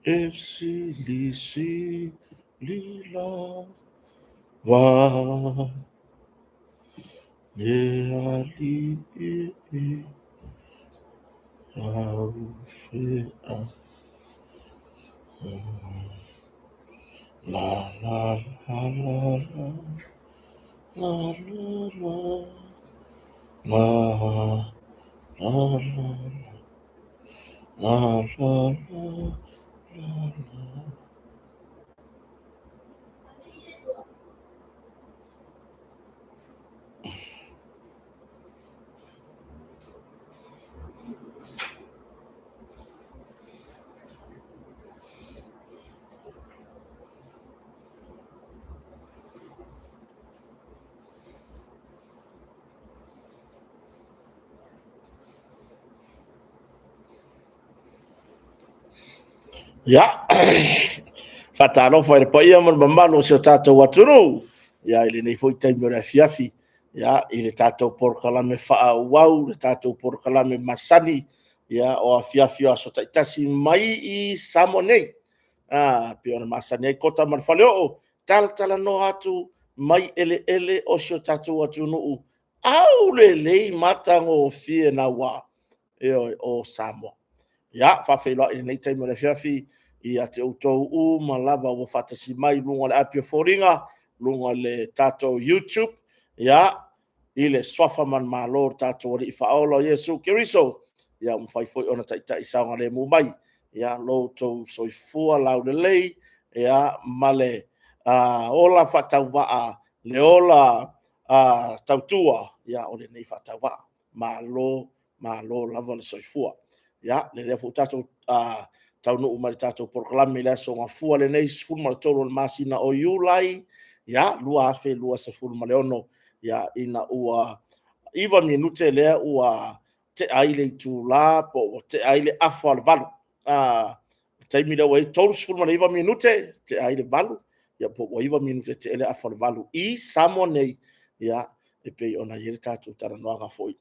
E silisili lava le Alii au feau. La la la la la la la la la la la la la la la. Ia, faatalofa i le paia ma le mamalu o si o tatou atunuu, ia, i lenei foi taimi o le afiafi, ia, i le tatou polokalame faaauau, le tatou polokalame masani, ia, o afiafi o aso taitasi mai i Samoa nei. Ah, pei ona masani ai Kota ma le Faleoo, talatalanoa atu mai eleele o si o tatou atunuu aulelei matagofie naua, ioe, o Samoa. Ia, faafeiloai i lenei taimi o le afiafi ia te outou uma lava ua faatasi mai i luga o le api o foliga, luga o le tatou YouTube, ia, i le suafa manumalo o le tatou Alii Faaola o Iesu Keriso, ia ua mafai foi ona taitai saogalemu mai, ia, lo outou soifua laulelei, ia, ma le ola faatauvaa, le ola tautua, ia, o lenei faatauvaa. Malo, malo lava le soifua. Ia, lea foi ua tatou taunuu mai i le tatou polokalame i le aso Gafua lenei, 13 o le masina o Iulai, ia, 2026, ia, ina ua 9 minute lea ua tea ai le itula po ua tea ai le afa o le 8. Le taimi lea ua i ai 39 minute tea ai le 8, ia po ua 9 minute tea le afa o le 8 i Samoa nei, ia, e pei ona i ai le tatou talanoaga foi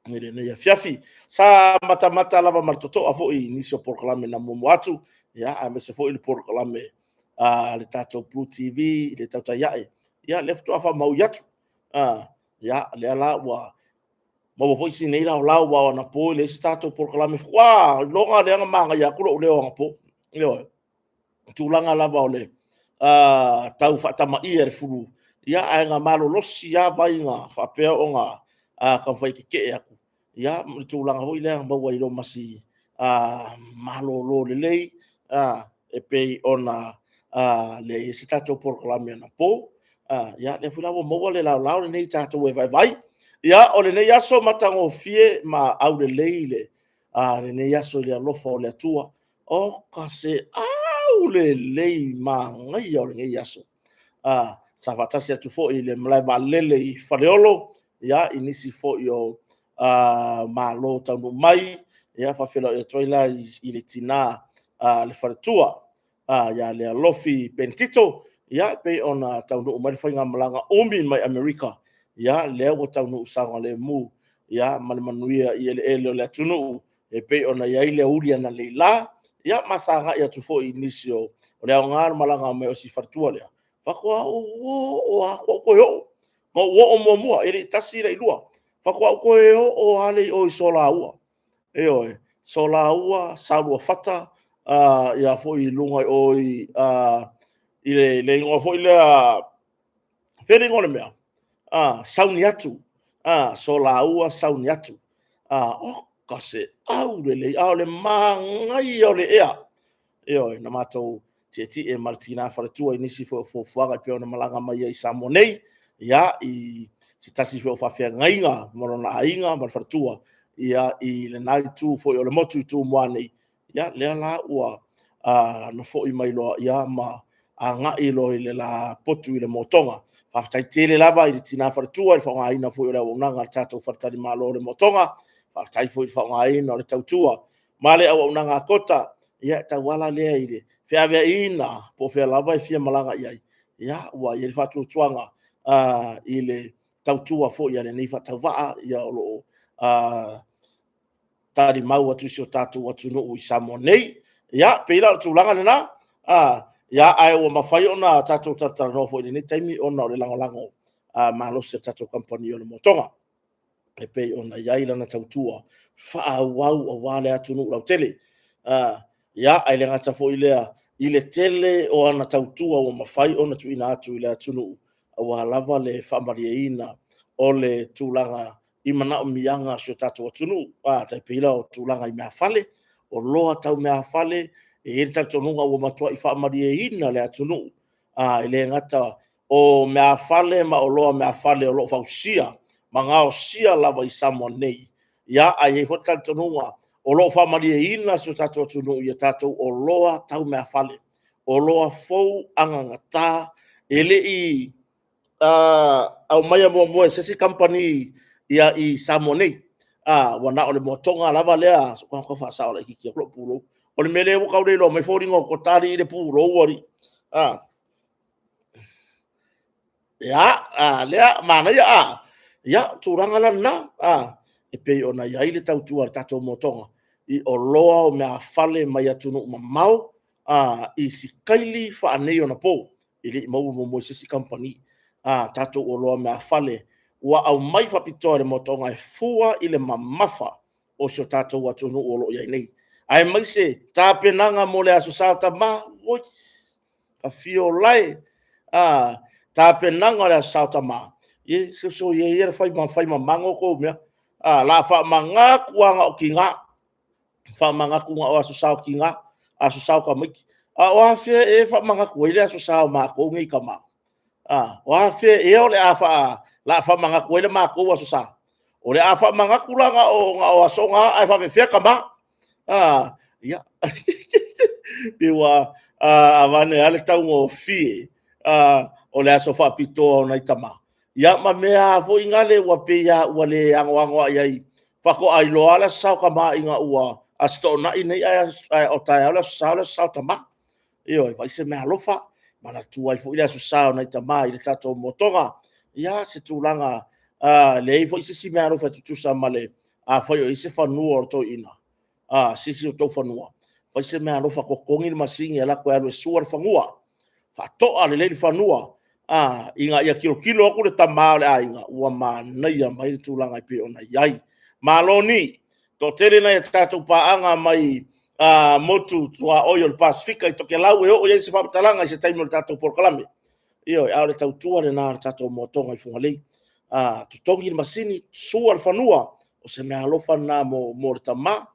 i lenei afiafi. Sa matamata lava ma le totoa foi i nisi o polokalame na muamua atu, ia, aemaise foi le polokalame a le tatou Blue TV i le tautai ae, ia, lea faatoa faamaui atu. Ia, lea la ua maua foi si nei laolao, aua o anapo e leai se tatou polokalame. Ua iloga lea na manaia atu lou leo anapo. Ioe, tulaga lava o le tau faatamaia i le fulu, ia, ae na malolosi lava vai na faapea ona taumafai e tetee atu, ia, ma le tulaga foi lea na maua ai loa ma si malolo lelei, e pei ona leai ai se tatou polokalame anapo. Ia, lea foi la ua maua le laolao lenei tatou e vaivai. Ia, o lenei aso matagofie ma aulelei le lenei aso i le alofa o le Atua. O ka se aulelei manaia o lenei aso. Sa faatasi atu foi i le malae vaalele i Faleolo, ia, i nisi foi o malo taunuu mai, ia, faafeiloai atu ai la i le tina le faletua ia Lealofi Penitito, ia, e pei ona taunuu mai le faigamalaga umi mai Amerika, ia, lea ua taunuu saogalemu, ia, ma le manuia i eleele o le atunuu e pei ona i ai le aoauli analeila, ia, ma sagai atu foi i nisi o le aoga o le malaga mai o si faletua lea, faatoa ou oo lava ou toe oo. Na ou oo muamua, e le i tasi e le i lua, faatoa ou toe oo lava lea i o i Solaua. Ioe, Solaua, Saoluafata, ia foi i luga i o i le igoa foi lea, fea le igoa o le mea? Sauniatu, Solaua, Sauniatu. Oka se aulelei, a o le manaia o le ea. Ioe, na matou tietie ma le tina faletua i nisi foi o fuafuaga e pei ona malaga mai ai i Samoa nei, ia, i se tasi foi o faafeagaiga ma lona aiga ma le faletua, ia, i lena itu foi o le motu i Tumua nei, ia, lea la ua na foi mai loa, ia, ma agai loa i le la potu i le Motoga. Faafetai tele lava i le tina faletua i le faaaogaina foi o le auaunaga a le tatou faletalimalo i le Motoga. Faafetai foi i le faaaogaina o le tautua ma le auaunaga a Kota, ia, e tauala lea i le feaveaiina po o fea lava e fia malaga i ai, ia, ua i ai le faatuatuaga i le tautua foi a lenei faatauvaa, ia, o lo o talimau atu i si o tatou atunuu i Samoa nei. Ia, pei la o le tulaga lena, ia, ae ua mafai ona tatou talatalanoa foi i lenei taimi ona o le lagolago malosi a le tatou kamupani o le Motoga e pei ona i ai lana tautua faaauau aua le atunuu lautele. Ia, ae le gata foi lea i le tele o ana tautua ua mafai ona tuuina atu i le atunuu aua lava le faamalieina o le tulaga i manaomiaga o si o tatou atunuu. Tai pei la o tulaga i meafale, oloa tau meafale, e i ai le talitonuga ua matuai faamalieina le atunuu, e le gata o meafale ma oloa meafale o lo o fausia ma gaosia lava i Samoa nei, ia, ae i ai foi le talitonuga o lo o faamalieina si o tatou atunuu i a tatou oloa tau meafale, oloa fou agagata, e le i aumaia muamua e se isi kamupani i Samoa nei. Ua na o le moatoga lava lea, tau faasao laitiiti atu lou pulou. O le mea lea ua tau le iloa mai foliga o alii i le pulou alii. Ia, lea, manaia a. Ia, tulaga la lena, e pei ona i ai le tautua a le tatou motoga i oloa o meaafale mai atunuu mamao i sikaili faaneionapo e le i maua muamua e se isi kamupani. Tatou oloa meaafale ua aumai faapitoa e le motoga e fua i le mamafa o si o tatou atunuu o lo o i ai nei, aemaise tapenaga mo le Aso Sa o Tama. Oi, afio lae, tapenaga o le Aso Sa o Tama, ia soia ia le fai mamago tou mea. O le a faamanatu lava na o tina, faamanatu na o Aso Sa o tina, Aso Sa o tamaiti. A o afea ea e faamanatu ai le Aso Sa o matou nei tama? O afea ea o le a faamanatu ai le matou Aso Sa? O le a faamanatu la na o aso na ae faapefea tama? Ia, pei ua aveane lava le taugofie o le aso faapitoa o nai tama, ia ma mea foi na ua pei lava ua le anoano i ai, faatoa iloa lava le Aso Sa o tama ina ua Aso Toonai nei ae o taeao le Aso Sa o le Aso Sa o tama. Ioe, fai se meaalofa, manatua ai foi le Aso Sa o nai tama i le tatou motoga. Ia, se tulaga, leai foi se isi meaalofa e tutusa ma le, afai o i ai se fanua o le toeaina, se isi o tou fanua, fai se meaalofa, totogi le masini e alu atu e sua le fanua, faatoa lelei le fanua, ina ia tilotilo atu le tama o le aiga, ua manaia mai le tulaga e pei ona i ai. Malo ni! Toatele nai a tatou paaga mai motu tuaoi o le Pasefika i Tokelau e oo i ai se faamatalaga i se taimi o le tatou polokalame. Ioe, a o le tautua lena a le tatou motoga i Fugalei. Totogi le masini, sua le fanua, o se meaalofa lena mo le tama.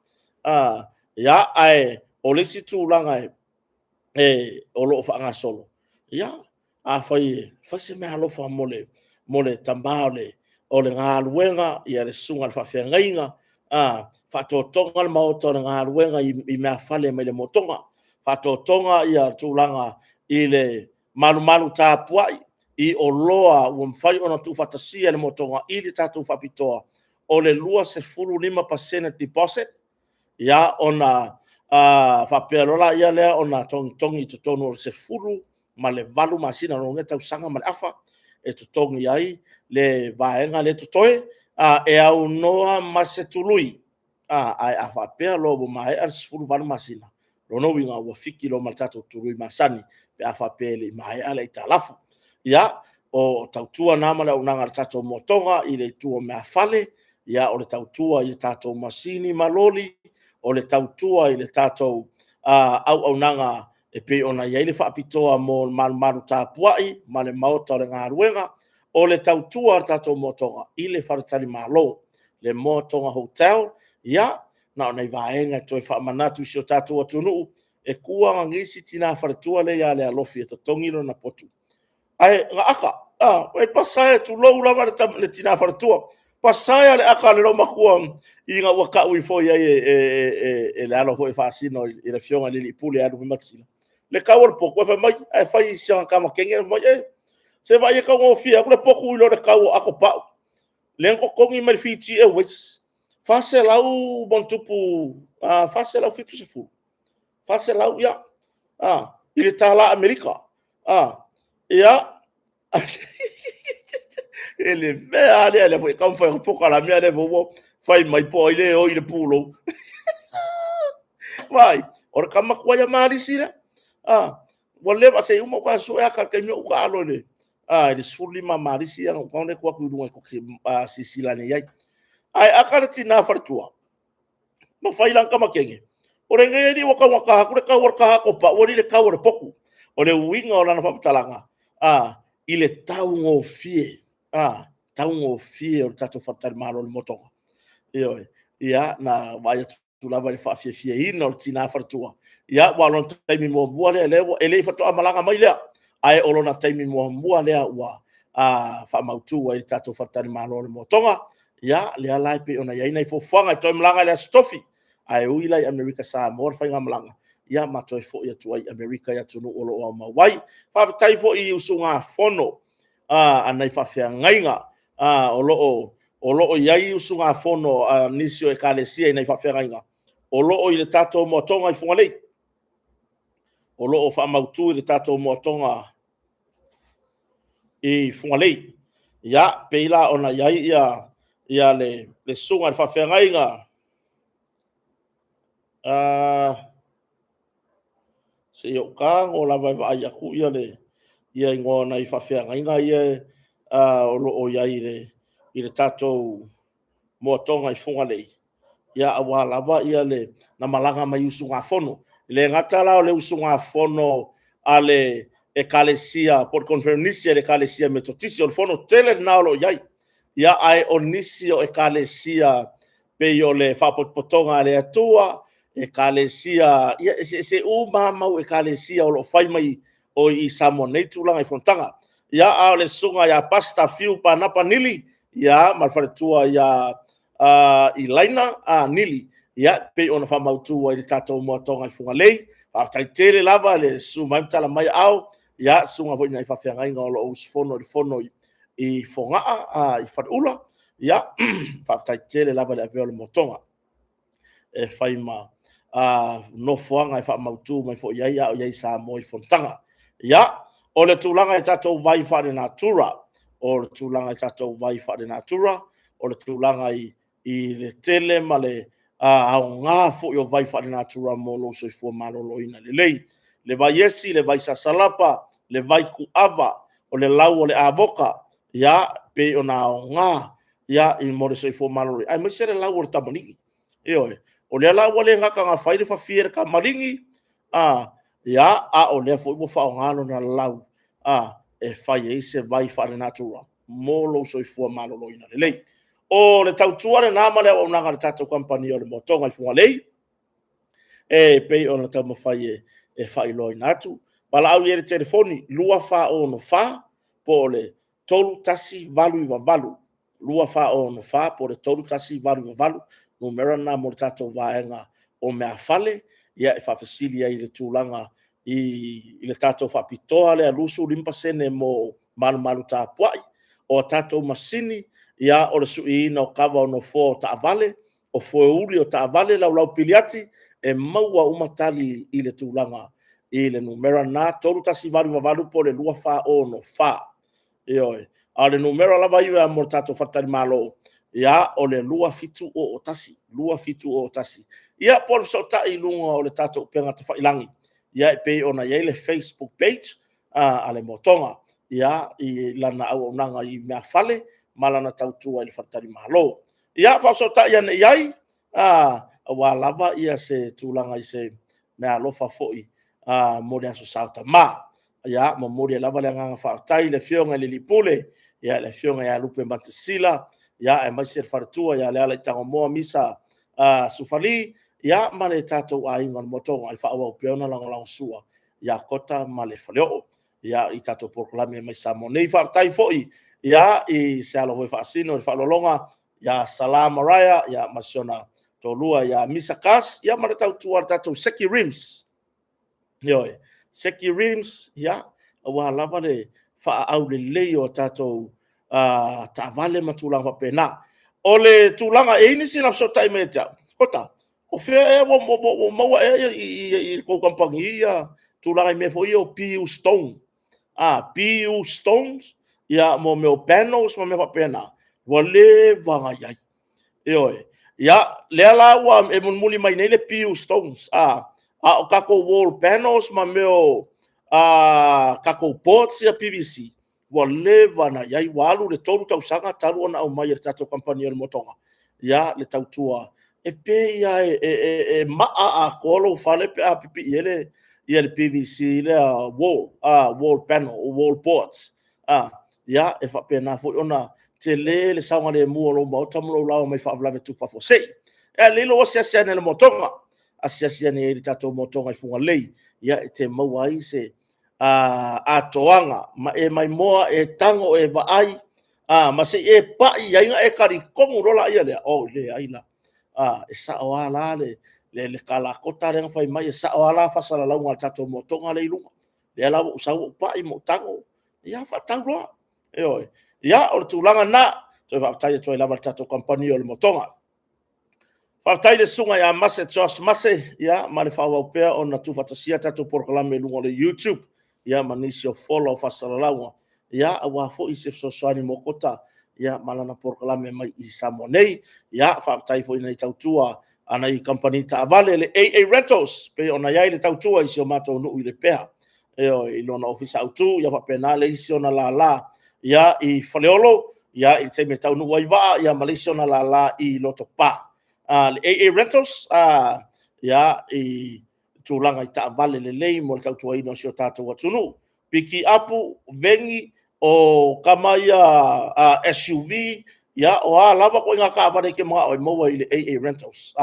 Ia, ae o le isi tulaga o lo o faagasolo, ia, afai e fai se meaalofa mo le tama o le galuega, ia le susuga i le faafeagaiga, faatotoga le maota o le galuega i meafale mai le motoga, faatotoga ia tulaga i le malumalu tapuai i oloa ua mafai ona tuufaatasia e le motoga i le tatou faapitoa o le 25% deposit, ia ona faapea loa lea ona togitogi i totonu o le 18 masina, lona uiga e tausaga ma le afa e totogi ai le vaega lea e totoe, e aunoa ma se tului. Ae a faapea loa ua maea le 18 masina, lona uiga ua fiki loa ma le tatou tului masani pe a faapea e le i maea le aitalafu. Ia, o tautua na ma le auaunaga a le tatou motoga i le itu o meafale, ia o le tautua i tatou masini ma loli, o le tautua i le tatou auaunaga e pei ona i ai le faapitoa mo le malumalu tapuai ma le maota o le galuega, o le tautua a le tatou motoga i le faletalimalo, le Moa Toga Hotel. Ia, na o nai vaega e toe faamanatu i si o tatou atunuu, e tu lava nei si tina faletua lea ia Lealofi e totogi lona potu, ae na aka, e pasae, tulou lava le tina faletua, pasae le aka a le loomatua ina ua tau ifo i ai e le alo foi e faasino i le afioga i le alii pule ia Lupematasila le tau o le potu, ae fai mai, ae fai i si ana tama teine, fai mai, e, se vaai e taugofie atu le potu i lo le tau o ato pau lea na totogi mai le Fiji Airways, 400 + 470, 400, ia, i le tala Amerika. Ia, e le mea lava lea, lea foi e taumafai atu le polokalame, a o lea foi ua fai mai po o ai le oi i le pulou. Vaai, O le tama tuai a Malisi lea. A, ua leva se i uma ou sue ata i le taimi o ou taalo i le i le 15 Malisi ia na ou tago lea tuu atu i luga e silasila ane i ai. Ae ata le tina faletua ma fai lana tama teine, o lenei alii ua taugata atu le tau o le taha topau alii le tau o le potu. O le uiga o lana faamatalaga, i le taugofie, taugofie o le tatou faletalimalo i le Motoga. Ioe, ia, na vaai atu lava i le faafiafiaina o le tina faletua, ia, aua o lona taimi muamua lea, lea ua, e le i faatoa malaga mai lea, ae o lona taimi muamua lea ua faamautu ai le tatou faletalimalo o le Motoga. Ia, lea la e pei ona i ai nai fuafuaga e toe malaga i le Aso Tofi, ae ui la i Amerika Samoa le faigamalaga, ia ma toe foi atu ai i Amerika i atunuu o lo o aumau ai. Faafetai foi i usugafono a nai faafeagaiga o lo o i ai usugafono a nisi o Ekalesia i nai faafeagaiga o lo o i le tatou moatoga i Fugalei, o lo o faamautu i le tatou moatoga i Fugalei. Ia, pei la ona i ai ia le susuga i le faafeagaiga se i ou tago lava e vaai atu ia le ia igoa o nai faafeagaiga ia o lo o i ai i le tatou moatoga i Fugalei, ia aua lava ia le na malaga mai usugafono. E le gata la o le usugafono a le Ekalesia po o le Koneferenisi a le Ekalesia Metotisi, o le fono tele lena o lo o i ai. Ia, ae o nisi o Ekalesia pei o le Faapotopotoga a le Atua, Ekalesia, ia eseese uma lava mau Ekalesia o lo o fai mai i Samoa nei tulaga i fonotaga. Ia, a o le susuga ia Pastor Fiu Panapa Nili, ia ma le faletua ia Ilaina Nili, ia pei ona faamautu ai le tatou moatoga i Fugalei. Faafetai tele lava le susu mai ma tala mai aao, ia susuga foi i nai faafeagaiga o lo o usufono i le fono i Fogaa i Faleula. Ia, faafetai tele lava i le avea o le moatoga e fai ma nofoaga e faamautu mai foi ai a o i ai i Samoa i fonotaga. Ia, o le tulaga i tatou vai faalenatura, o le tulaga i tatou vai faalenatura, o le tulaga i le tele ma le aoga foi o vai faalenatura mo lou soifua maloloina lelei. Le vai esi, le vai sasalapa, le vai kuava, o le lau o le amoka, ia, pei ona aoga ia i mo le soifua maloloina, aemaise le lau o le tamaligi. Ioe, o lea la ua le gata na fai le fafie i le tamaligi, ia, a o lea foi ua faaaoga lona lau e fai ai se vai faalenatura mo lou soifua maloloina lelei. O le tautua lena ma le auaunaga a le tatou kamupani o le Motoga i Fugalei, e pei ona taumafai e faailoaina atu. Valaau i ai i le telefoni 2464 po o le 3188, 2464 po o le 3188, numera lena mo le tatou vaega o meafale, ia e faafesili ai i le tulaga i le tatou faapitoa lea 25% mo malumalu tapuai, o a tatou masini, ia o le suiina o kava o nofoa o taavale, o foeuli o taavale, laulau piliati, e maua uma tali i le tulaga i le numera lena 3188 po o le 2464. Ioe. A o le numera lava ia mo le tatou faletalimalo, ia, o le 2701, 2701. Ia, po o le fesootai i luga o le tatou upega tafailagi, ia, e pei ona i ai le Facebook page a le Motoga, ia, i lana auaunaga i meafale ma lana tautua i le faletalimalo. Ia, faafesootai ane i ai, aua lava ia se tulaga i se meaalofa foi mo le Aso Sa o Tama. Ia, momoli ai lava le agaga faafetai i le Afioga i le Alii Pule, ia, le Afioga ia Lupe Matasila, ia, aemaise le faletua ia Leala Tagomoa Misa Sufali, ia, ma le tatou aiga o le Motoga i le faaauau pea ona lagolagosua ia Kota ma le Faleoo, ia, i tatou polokalame mai Samoa nei. Faafetai foi, ia, i se alo foi faasino i le faaaloaloga ia Sala Maraia, ia, ma si ona toalua ia Misa Kas, ia, ma le tautua a le tatou Seki Rims. Ioe, Seki Rims, ia, aua lava le faaaulelei o tatou taavale ma tulaga faapena. O le tulaga, e i ai nisi na fesootai mai ia te au, Kota, o fea ea ua maua ea i le tou kamupani ia tulaga i mea foi ia o PU Stone, PU Stones, ia, mo mea o panels ma mea faapena, ua leva ona i ai. Ioe. Ia, lea la ua e mulimuli mai nei le PU Stones, A o tatou wall panels ma mea o tatou boards ia PVC, ua leva ona i ai, ua alu le 3 tausaga talu ona aumai e le tatou kamupani o le Motoga, ia, le tautua. E pei lava e maa atoa lou fale pe a pipii ai le PVC lea wall, wall panel, wall boards. Ia, e faapena foi ona tele le saogalemu o lou maota ma lou laoa mai faalavelave tutupu faafuasei. Ae lelei lou asiasi ane i le motoga, asiasi ane i le tatou motoga i Fugalei, ia e te maua ai se atoaga ma e maimoa, e tago, e vaai, ma se i e pai i ai ona e talitonu loa lea, oh leai la, e sao lava la le kalakota lea na fai mai, e sao lava la faasalalauga a le tatou motoga lea e i luga. Lea la ua ou sau ou pai ma ou tago, ia faatau loa. Ioe. Ia, o le tulaga lena. Toe faafetai atu ai lava i le tatou kamupani o le Motoga. Faafetai i le susuga ia Mase Josh Mase, ia, ma le faaauau pea ona tuufaatasia tatou polokalame i luga o le YouTube, ia, ma nisi o fola o faasalalauga, ia, aua foi se fesoasoani mo Kota, ia, ma lana polokalame mai i Samoa nei. Ia, faafetai foi i nai tautua a nai kamupani taavale, le AA Rentals, pei ona i ai le tautua i si o matou nuu i Lepea, ioe, i lona ofisa autu, ia faapena le isi ona lala, ia, i Faleolo, ia, i le taimi e taunuu ai vaa, ia, ma le isi ona lala i Lotopa. Le AA Rentals, ia, i tulaga i taavale lelei mo le tautuaina o si o tatou atunuu. Piki apu, veni, o tama ia SUV, ia, o a lava ituaiga taavale e te manao e maua i le AA Rentals.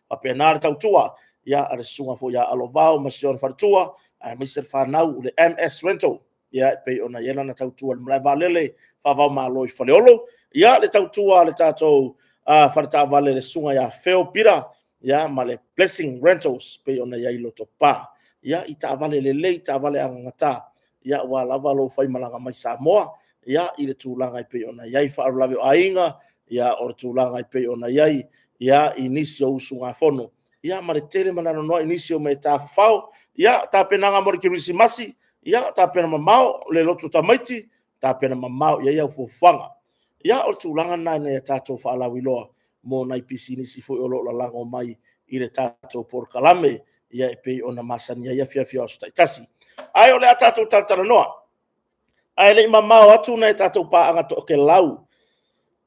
Faapena le tautua, ia, a le susuga foi ia Alo Vao ma si ona faletua, aemaise le fanau, le MS Rental, ia, e pei ona i ai lana tautua i le malae vaalele faava-o-Malo i Faleolo. Ia, le tautua a le tatou faletaavale le susuga ia Feo Pira, ia, ma le Blessing Rentals, e pei ona i ai i Lotopa. Ia, i taavale lelei, taavale agagata, ia, aua lava lou faimalaga mai Samoa, ia, i le tulaga e pei ona i ai faalavelave o aiga, ia, o le tulaga e pei ona i ai, ia, i nisi o usugafono, ia, ma le tele ma le anoanoai o nisi o mea e tafafao. Ia, tapenaga mo le Kerisimasi, ia, tapena mamao le loto tamaiti, tapena mamao i ai au fuafuaga. Ia, o le tulaga lena i nai a tatou faalauiloa mo nai pisinisi foi o lo o lalago mai i le tatou polokalame, ia e pei ona masani ai afiafi o aso taitasi. Ae o le a tatou talatalanoa. Ae le i mamao atu nai a tatou paaga toakelau,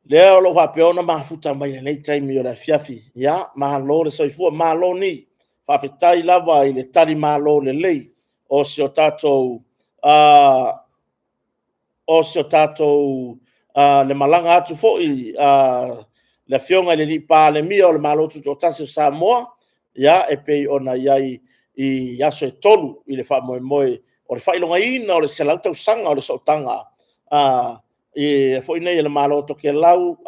lea o lo o faapea ona mafuta mai i lenei taimi o le afiafi. Ia, malo le soifua, malo ni. Faafetai lava i le tali malo lelei o si o tatou le malaga atu foi a le Afioga i le Palemia o le Malo Tutoatasi o Samoa, ia, e pei ona i ai i aso e 3 i le faamoemoe o le faailogaina o le 100 tausaga o le sootaga foi nei a le Malo o Tokelau,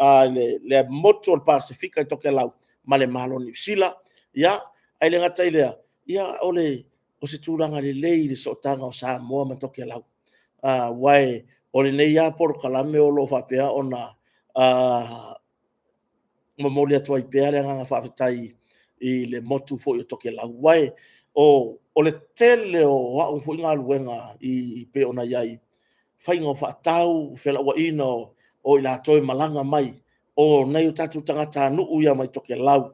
le motu o le Pasefika i Tokelau ma le Malo o Niu Sila. Ia, ae le gata i lea, ia, o se tulaga lelei i le sootaga o Samoa ma Tokelau, aua o lenei lava polokalame o lo o faapea ona momoli atu ai pea le agaga faafetai i le motu foi o Tokelau, aua o le tele o au foi galuega e pei ona i ai, faiga o faatau, felauaiga o i latou e malaga mai, o nai o tatou tagatanuu ia mai Tokelau.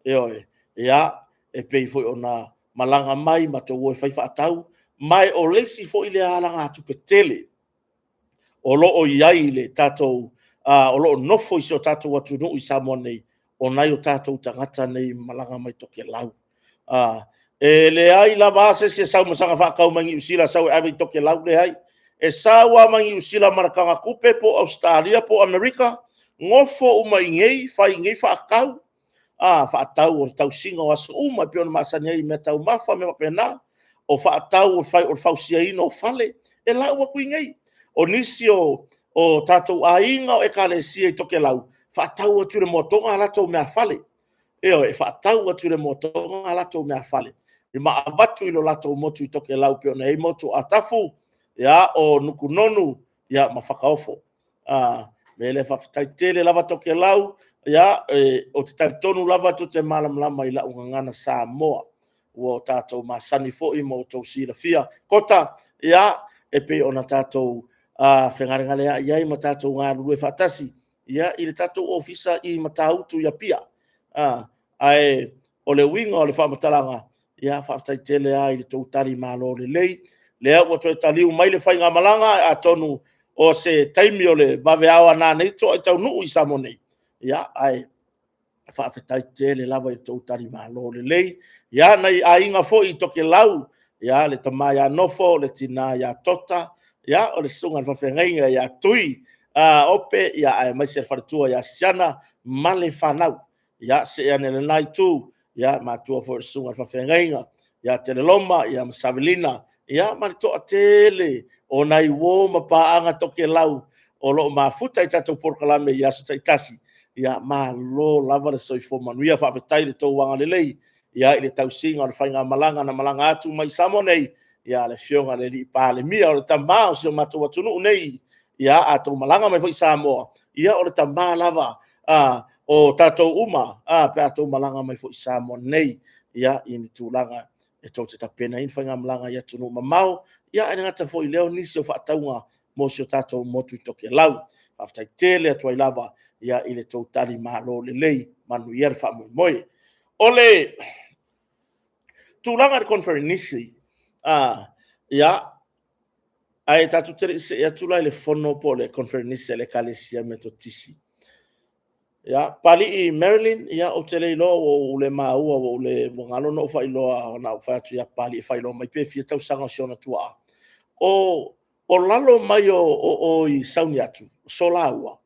Ioe. Ia, e pei foi ona malaga mai matou o e fai faatau, ma o le isi foi lea alagatupe tele o lo o i ai i le tatou, o lo o nofo i si o tatou atunuu i Samoa nei, o nai o tatou tagata nei e malaga mai Tokelau. E leai lava se isi e sau ma sana faatau mai Niu Sila sau e ave i Tokelau, leai. E sau lava mai Niu Sila ma le tagatupe po o Ausetalia po o Amerika, nofo uma i inei, fai i inei faatau, faatau o le tausiga o aso uma e pei ona masani ai i meataumafa ma mea faapena, o faatau o le fausiaina o fale, e lau atu i inei. O nisi o tatou aiga o ekalesia i Tokelau, faatau atu i le moatoga a latou meafale. Ioe, e faatau atu i le moatoga a latou meafale ma avatu i le latou motu i Tokelau e pei ona i ai motu o Atafu, o Nukunonu ma Fakaofo. O le mea lea, faafetai tele lava Tokelau. Ou te talitonu lava tou te malamalama i lau gagana Samoa, ua tatou masani foi ma outou silafia. Kota, e pei ona tatou fegalegaleai ai ma tatou galulue faatasi i le tatou ofisa i Matautu i Apia. Ae o le uiga o le faamatalaga, Ia, faafetai tele lava i le tou tali malo lelei. Lea ua toe taliu mai le faigamalaga, atonu o se taimi o le vaveao a nanei toa i taunuu i Samoa nei. Ia, ae faafetai tele lava i le tou tali malo lelei. Ia, nai aiga foi i Tokelau, ia, le tama ia Nofo, le tina ia Tota, ia, o le susuga i le faafeagaiga ia Tui Ope, ia, aemaise le faletua ia Siana ma le fanau. Ia, see ane i lena itu, ia, matua foi i le susuga i le faafeagaiga ia Teleloma ma Savelina, ia, ma le toatele o nai uo ma paaga Tokelau o lo o mafuta i tatou polokalame i aso taitasi. Ia, malo lava le soifua manuia. Faafetai i le tou agalelei i le tausiga o le faigamalaga na malaga atu mai Samoa nei, ia le Afioga i le Palemia, o le tama o si o matou atunuu nei. Ia, a outou malaga mai foi i Samoa, ia o le tama lava o tatou uma, pe a outou malaga mai foi i Samoa nei, ia, i ni tulaga e tou te tapena ai ni faigamalaga i atunuu mamao, ia ae le gata foi i lea o nisi o faatauga mo si o tatou motu i Tokelau. Faafetai tele atu ai lava ia i le tou tali malo lelei, manuia le faamoemoe. O le tulaga i le conferenisi, ia, ae tatou te le i see atu la i le fono po o le conferenisi a le Ekalesia Metotisi. Ia, Papalii Marilyn, ia ou te le iloa ua ou le maua, ua ou le, ua galo ona ou faailoa, na ou fai atu ia Papalii e faailoa mai pe fia tausaga o si ona tuaa. O lalo mai o o i Sauniatu, o Solaua,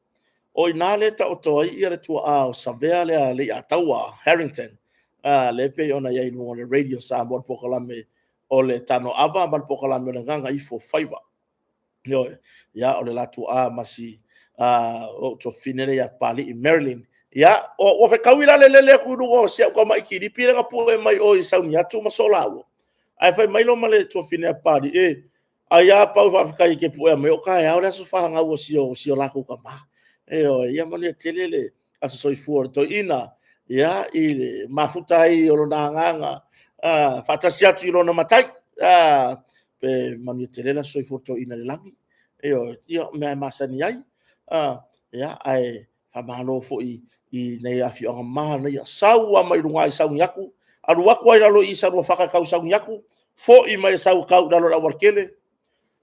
o i ina lea e taoto ai le tuaa o Savea lea Leiataua Harrington, lea e pei ona i ai i luga o le Radio Samoa, le polokalame o le Tanoava ma le polokalame o le Gagaifo Faiva. Ioe, ia o le la tuaa ma si ou tuafafine lea ia Papalii Marilyn. Ia, ua fetaui la le lele atu i luga o si au tamai kilipi lea na pue mai o i Sauniatu ma Solaua. Ae fai mai loa ma le tuafafine a Papalii, e, ai a Pau faafetai e te puea mai, o taeao le aso fanau o si o latou tama. Ioe, ia manuia tele le aso soifua o le toeaina, ia, i le mafuta ai o lona agaga faatasi atu i lona matai. Pe manuia tele le aso soifua o le toeaina i le lagi. Ioe, ia o mea e masani ai. Ia, ae faamalo foi i nei afioaga manaia. Sau lava mai luga i Sauniatu, alu atu lava i lalo i Saluafata e tau i Sauniatu, foi mai e sau e tau i lalo i le aualatele,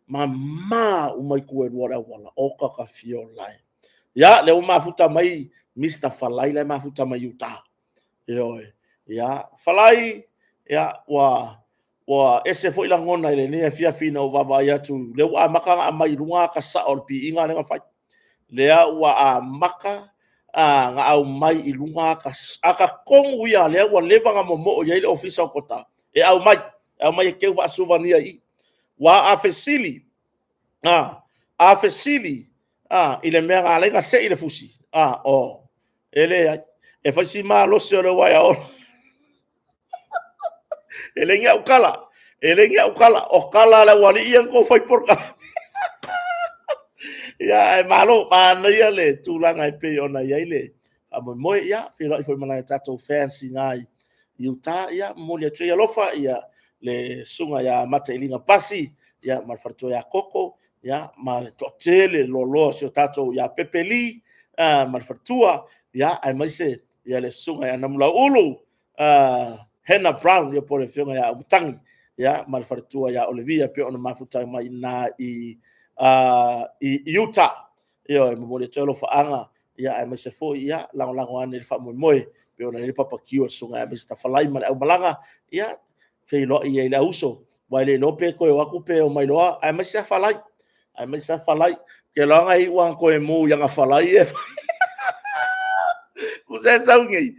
mama uma itu e lua o le auala. Oka ka fiola e. Ia, lea ua mafuta mai Mr. Falai la e mafuta mai Utah. Ioe. Ia, Falai, ia, ua ese foi lagona i lenei afiafi ina ua vaavaai atu, lea ua amata ona aumai i luga ata sao o le piiga lea na fai. Lea ua amata ona aumai i luga ata tonu ia lea ua leva ona momoo i ai le Ofisa o Kota e aumai, e aumai e teu faasuvania i i. Ua a fesili, a fesili i le mea na ala ai ona sei le fusi, o, e leai, e fai si malosi o le uaea ola. E le ni au tala, e le ni au tala, o tala a le aualii ia na tou fai polokalame. Ia, ae malo, manaia le tulaga e pei ona i ai le faamoemoe. Ia, feiloai foi ma nai a tatou fans i ina i Utah. Ia, momoli atu ai alofa ia le susuga ia Matailiga Pasi, ia ma le faletua ia Koko, ia ma le toatele loaloa o si o tatou ia Pepe Lee, ma le faletua, ia, aemaise ia le susuga ia Namulauulu, Hannah Brown, ia po o le afioga ia Aumatagi, ia, ma le faletua ia Olivia, pei ona mafuta mai i ina i Utah. Ia, e momoli atu ai alofaaga, ia, aemaise foi, ia, lagolago ane i le faamoemoe, pei ona i ai le papakiu a le susuga ia Mr. Falai ma le aumalaga, ia, feiloai ai le auso, aua e le iloa pe toe o atu pe o mai loa, aemaise lava Falai, aemaise lava Falai. Ou te iloa na iu lava ina toe mu i ana falai e fai. Tusa e sau nei,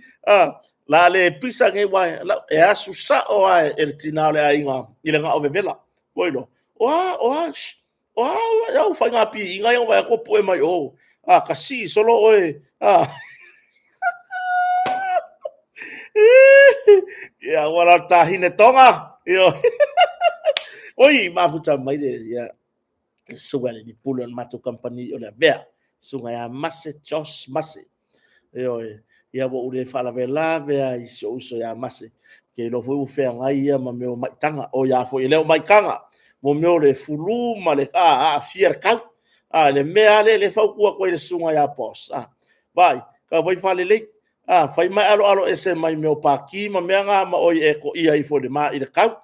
la le pisa nei, ua e asu sao lava e le tina o le aiga i le gao vevela. Ua iloa, o a, o a, o a au faiga piiga ia ua vaai atu ua pue mai o. A, ka sii solo oe. A. Ia, ua la tahine tonga. Ia. Oi, mafuta mai le, ia, le susuga i le lipule o le matou kamupani o le Avea, susuga ia Mase, Josh Mase. Ioe, ia ua ou le faalavelave lava i si ou uso ia Mase. Ou te iloa foi ua feagai ia ma mea o maitaga. O ia foi e le o maitaga, mo mea o le fulu ma le aafia le tau. A, le mea lava lea e fautua atu ai i le susuga ia Boss. A, vaai, tau fai faalelei. A, fai ma e aloalo ese mai mea o paki ma mea na ma oe e toia ifo i le ma i le kau.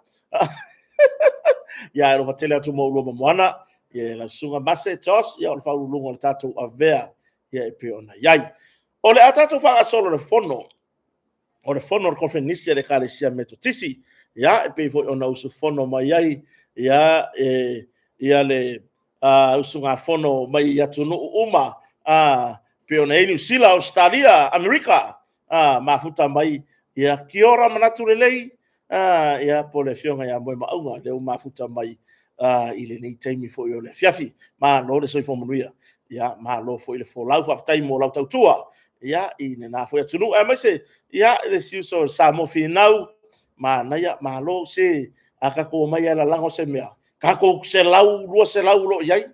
Ia, e alofa tele atu mo ulua ma moana. Ia, lau susuga Mase Jos, ia o le faauluuluga o le tatou avea, ia e pei ona i ai. O le a tatou faagasolo le fono, o le fono a le Koneferenisi a le Ekalesia Metotisi, ia, e pei foi ona usufono mai ai, ia, e, ia le usugafono mai atunuu uma, pei ona i ai Niu Sila, Ausetalia, Amerika, mafuta mai, ia, kia ora manatu lelei, ia, po o le afioga ia Moemauga, lea ua mafuta mai i lenei taimi foi o le afiafi. Malo le soifua manuia, ia, malo foi le folau, faafetai mo lau tautua, ia, i lena foi atunuu, aemaise, ia, le isi uso o Samoa Finau, manaia, malo, se a tatou omai lava e lalago se mea, tatou 100, 200 o lo o i ai.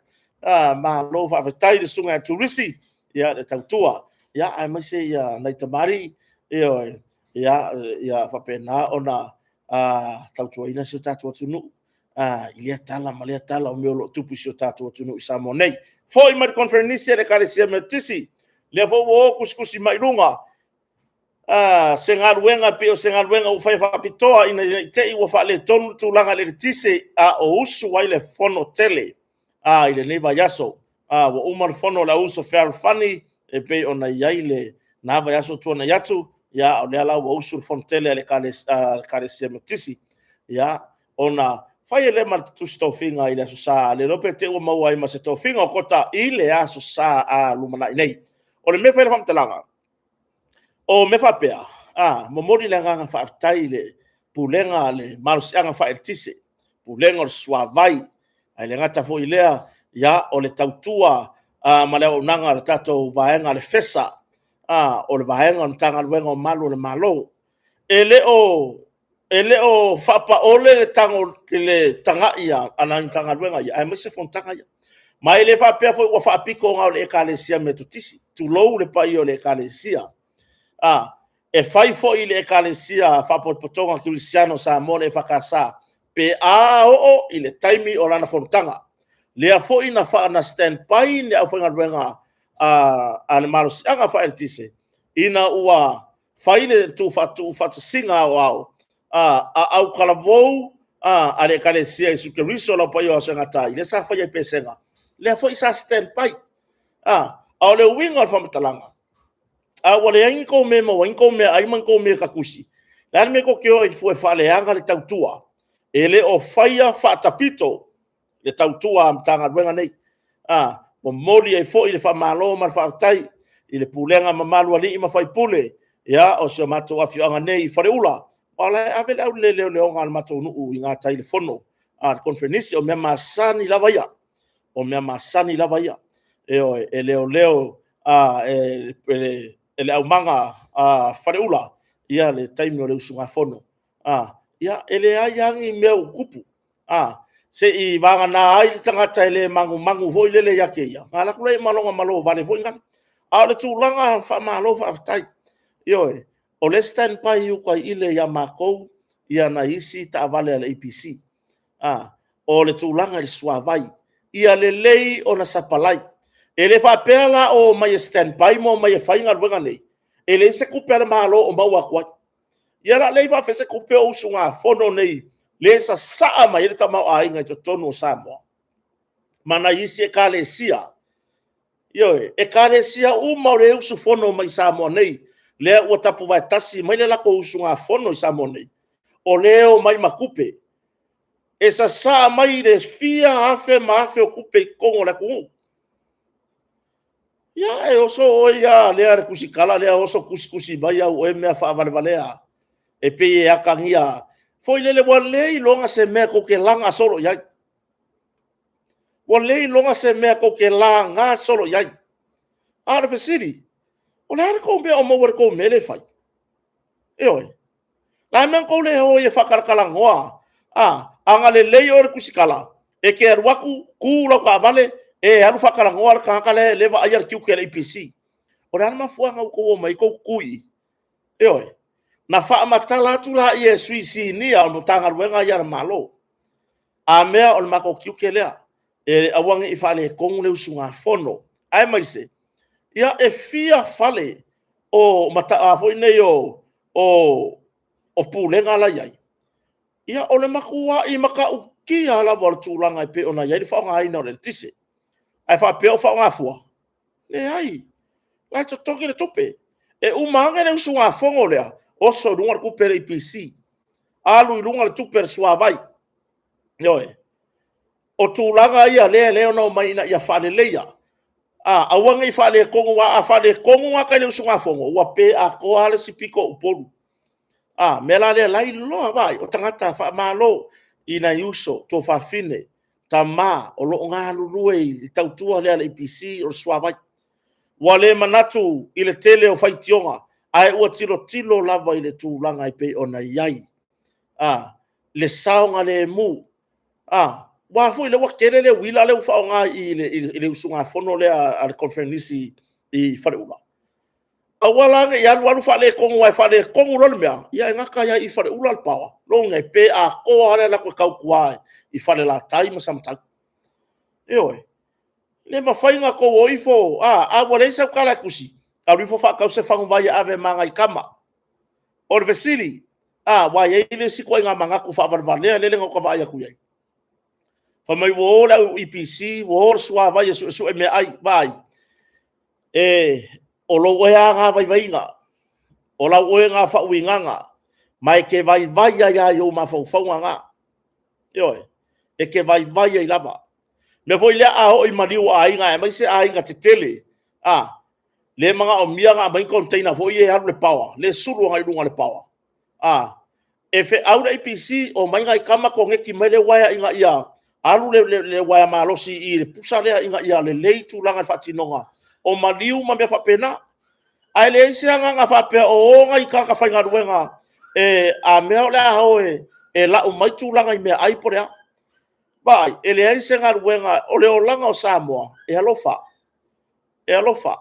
Malo faafetai i le susuga ia Turisi le tautua, aemaise nai tamalii, ioe, ia faapena ona tautuaina si o tatou atunuu i lea tala ma lea tala o mea o lo o tupu i si o tatou atunuu i Samoa nei. Foi mai le Koneferenisi a le Ekalesia Metotisi, lea foi ua o tusitusi mai i luga, se galuega e pei o se galuega ua faia faapitoa ina ne i te i ua faaletonu le tulaga i le eletise a o usu ai le fono tele i lenei vaiaso. Ua uma le fono a le Auuso Fealofani e pei ona i ai lena vaiaso ua tuanai atu, a o lea la ua usu le fono tele a le Ekalesia Metotisi. Ia, ona fai ai lea ma tusi tofiga i le Aso Sa, le iloa pe te i ua maua ai ma se tofiga o Kota i le Aso Sa a lumanai nei. O le mea e fai ai le faamatalaga, o mea faapea, momoli le agaga faafetai i le Pulega a le Malosiaga Faaeletise, Pulega o le Suavai, ae le gata foi i lea, ia, o le tautua ma le auaunaga a le tatou vaega a le FESA, o le vaega o le Matagaluega o Malu o le Malo. E le o faapaole le tagai a nai Matagaluega ia, aemaise fonotaga ia. Ma e le faapea foi ua faapito na o le Ekalesia Metotisi, tulou le paia o le Ekalesia. E fai foi i le Ekalesia Faapotopotoga Kerisiano o Samoa le EFKS, pe a oo i le taimi o lana fonotaga. Lea foi na stand by le aufaigaluega a le Malosiaga Faaeletise, ina ua fai le tuufaatasiga aoao a autalavou a le Ekalesia Iesu Keriso o le Au Paia o Aso e Gata ai, lea sa fai i Pesega, lea foi sa stand by. A o le uiga o le faamatalaga, a ua leai ni tou mea e maua ai ni tou meaai ma ni tou mea tatusi, o le a le mea tou te o ai fua e faaleaga le tautua? E le o faia faatapito le tautua a Matagaluega nei. Momoli ai foi le faamalo ma le faafetai i le pulega mamalu a alii ma faipule o si o matou afioaga nei i Faleula, aua o la e ave le auleleoleoga a le matou nuu i gatai i le fono a le Koneferenisi. O mea masani lava ia, o mea masani lava ia. Ioe, e leoleo e le aumaga a Faleula le taimi o le usugafono. Ia, e leai lava ni mea o tutupu, se i vagana ai le tagata e le manumanu foi lele ia te ia, ona alu atu lea ma lona malo vale foi lea. A o le tulaga faamalo faafetai. Ioe, o lea e stand by i uta i le ia matou nai isi taavale a le EPC. O le tulaga i le suavai, ia lelei ona sapalai. E le faapea la o omai e stand by ma omai e fai galuega nei, e leai se tupe a le Malo o maua atu ai. Ia o le a leai faapefea se tupe o usugafono nei lea e sasaa mai ai le tamaoaiga i totonu o Samoa ma nai isi ekalesia. Ioe, ekalesia uma o lea e usufono mai i Samoa nei, lea ua tapuvae tasi mai le latou usugafono i Samoa nei, o lea e omai ma tupe. E sasaa mai le fia afe ma afe o tupe i totonu o le atunuu. Ia e oso oe ia lea le tusitala lea oso tusitusi mai au oe mea faavalevalea e pei e atagia foi lele ua le iloga se mea tou te laga solo i ai. Ua le iloga se mea tou te laga solo i ai. A o le fesili, o le a le tou mea o maua i le tou mea lea e fai? Ioe. O le a le mea na tou le o ai e faatalatalanoa? A na lelei oe i le tusitala, e te alu atu tu lau taavale, e alu faatalanoa le tagata lea e vaaia le tiute a le EPC. O le a le mafuaaga ua outou omai ai tou tutu i i? Ioe. Na faamatala atu lea e sui sinia o Matagaluega ia a le Malo, a mea o le matou tiute lea, e aua ne i faaletonu le usugafono, aemaise e fia fale o mata foi nei o pulega la i ai. Ia, o le matuai matautia lava o le tulaga e pei ona i ai le faaaogaina o le eletise. Ae faapea o faaaoga fua? Leai, o la e totogi le tupe. E uma ane le usugafono lea, oso i luga le tupe a le EPC, alu i luga le tupe a le suavai. Ioe. O tulaga ia lea e omai ina ia faaleleia, aua ne i faaletonu, aua a faaletonu gatai i le usugafono, ua pe atoa lava le isi pito o Upolu. A mea la lea o la e iloa, vaai, o tagata faamalo i nai uso, tuafafine, tama o lo o galulue i le tautua lea a le EPC o le suavai. Ua le manatu i le tele o faitioga, ae ua tilotilo lava i le tulaga e pei ona i ai le saogalemu. Aua foi lea ua tele le uila lea ua faaaoga i le usugafono lea a le Koneferenisi i Faleula. Aua la ne i alu alu faaletonu, aua e faaletonu loa le mea, ia e gata ai lava i Faleula le power, lona uiga e pe atoa lava le alu atu e tautua i Falelatai ma Samatau. Ioe. E le mafai ona outou o ifo, a ua leai sau tala e tusi, alu ifo faatau se faguvai e ave ma nai tama. O le fesili, aua e i ai le isi ituaiga manatu faavalevalea lea na ota vaai atu i ai, fai mai ua o le au EPC ua o le suavai e suesue meaai. Vaai, o lou ea lava lena vaivaiga, o lau oe lena faauigaga, ma e te vaivai ai lava i ou mafaufauga na. Ioe. E te vaivai ai lava. O le mea foi lea a oo i maliu o aiga aemaise aiga tetele, lea e manaomia ona aumai container foi ia e alu le power, lea e sulu agai luga o le power, e feau le EPC, omai nai tama koneti mai le uaea ina ia alu le uaea malosi i le pusa lea ina ia lelei tulaga i le faatinoga o maliu ma mea faapena. Ae leai se agaga faapea o o nai tagata faigaluega a mea o le a o e lau mai tulaga i meaai po o le a. Vaai, e leai se galuega, o le olaga o Samoa, e alofa, e alofa.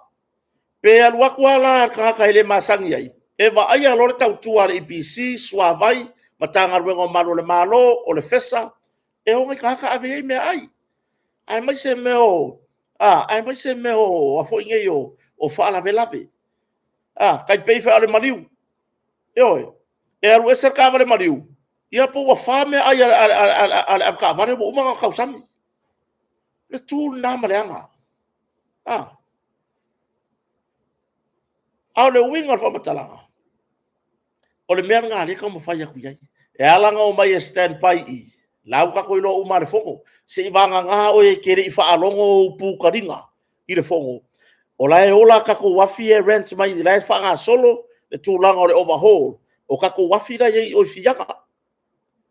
Pe alu atu lava la le tagata e le masani ai, e vaaia loa le tautua a le EPC, Suavai, Matagaluega o Malu a le Malo, o le FESA, e o nai tagata ave i ai meaai, aemaise mea o a foi nei o faalavelave. E tai pei foi o le maliu, ioe, e alu ese le taavale maliu, ia po ua 4 meaai a le avetaavale ua uma ona tausami. O le tu lena ma le aga. A o le uiga o le faamatalaga, o le mea lena o lea e taumafai atu i ai. E ala ona omai e stand by i i, o la ua tatou iloa uma lava i le Fono, seiavagana oe e te le i faalogo ou pu taliga i le Fono, o la e ola a tatou afi ia e rent mai, o la e faagasolo le tulaga o le overhaul o tatou afi la e i ai i o i Fiaga.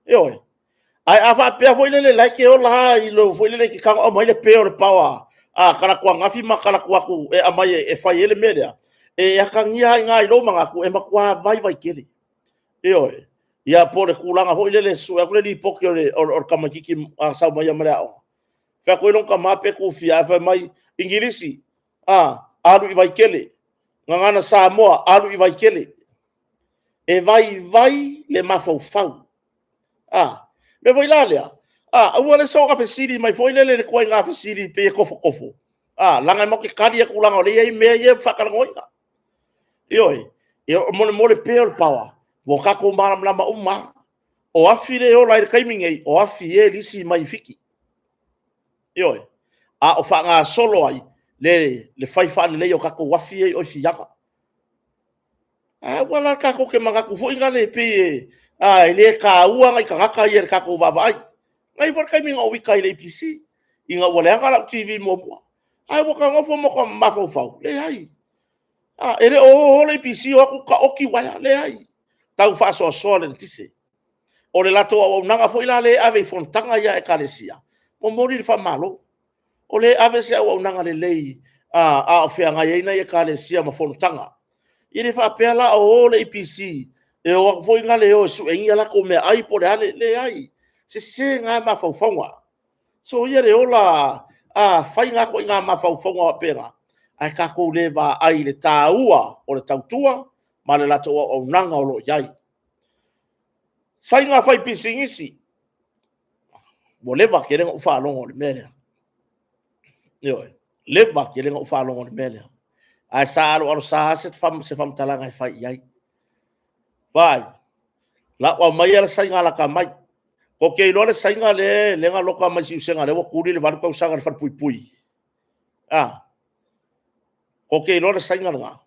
Ioe. Ae a faapea foi lele o la e te ola lava i lou foi lele e te tago aumai le pe o le power a talaatu ananafi ma talaatu atu e aumai e fai ai le mea lea, e atagia ai i ina i lou manatu, e matua vaivai tele. Ioe. Ia po o le tulaga foi lele e sue atu le lipoti a le tamaitiiti a sau mai le aoga, fai atu ai lona tama pe tufia ae fai mai, Igilisi, alu i Vaitele. Gagana Samoa, alu i Vaitele. E vaivai le mafaufau. O le mea foi la lea, aua le soona fesili mai foi lele i le ituaiga fesili pei e tofotofo, leaga matou te tali atu leaga o lea e i ai mea ia e faatalanoaina. Ioe. E molemole pea o le power, ua tatou malamalama uma lava. O afi lea e ola ai i le taimi lenei, o afi e lisi mai Fiti. Ioe. A o faagasolo ai le fai faalelei o tatou afi ia i Fiaga. Aua la tatou te manatu foi lea pei e le taua nai tagata ia i le tatou vaavaai. Na i ai foi le taimi na ou ita ai i le EPC ina ua leaga lau TV muamua, ae ua ta nofo ma ou mafaufau, leai, e le o o le EPC o atu taoti uaea, leai, tau faasoasoa le eletise. O le latou auaunaga foi la lea e ave i fonotaga ia a Ekalesia, momoli le faamalo. O lea e ave se auaunaga lelei a o feagai ai nai Ekalesia ma fonotaga. E le faapea la o o le EPC e o atu foi e sue ni a latou meaai po o le a, leai, sese na mafaufauga. Soia le ola fai na ituaiga mafaufauga faapena, ae tatou le vaai i le taua o le tautua ma le latou auaunaga o lo o i ai. Faiga faipisinisi, ua leva tele ona ou faalogo i le mea lea. Ioe, leva tele ona ou faalogo i le mea lea. Ae sa aloalo sa se faamatalaga e fai i ai. Vaai, la ua aumaia le Saina lata mai. Tou te iloa le Saina lea na loka mai Siusega lea ua tuli le 8 tausaga i le falepuipui. A, tou te iloa le Saina lena?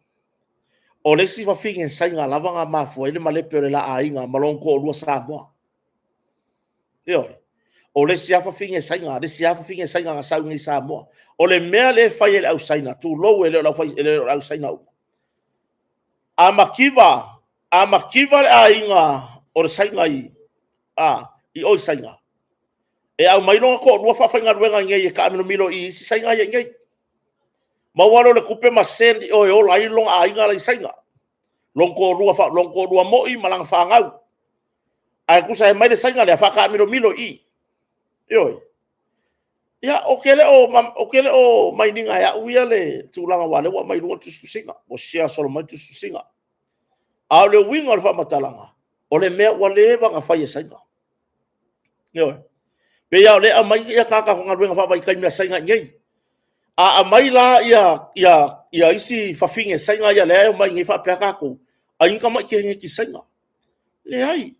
O le isi fafine Saina lava na mafua ai le malepe o le la aiga ma lona toalua Samoa. Ioe. O le isi lava fafine Saina, le isi lava fafine Saina na sau i Samoa. O le mea lea e fai e le au Saina, tulou, e le o le au Saina uma. A mativa, a mativa le aiga o le Saina i o i Saina, e aumai lona toalua faafaigaluega i inei e taamilomilo i isi Saina ia e i inei. Maua lea o le tupe ma send i o e ola ai lona aiga la e i Saina, lona toalua moi ma lana fanau. Ae tusa e aumai le Saina lea faataamilomilo i i. Ioe. Ia, ou te le o mind ina e au ia le tulaga aua o lea ua aumai i luga le tusitusiga, ua share solo mai le tusitusiga. A o le uiga o le faamatalaga, o le mea ua leva ona fai e Saina. Ioe. E pei lava o lea e aumai tagata faigaluega faavaitaimi a Saina i inei. A aumai la ia isi fafine Saina ia lea e omai i inei faapea tatou, ai ni tamai teineiti Saina. Leai.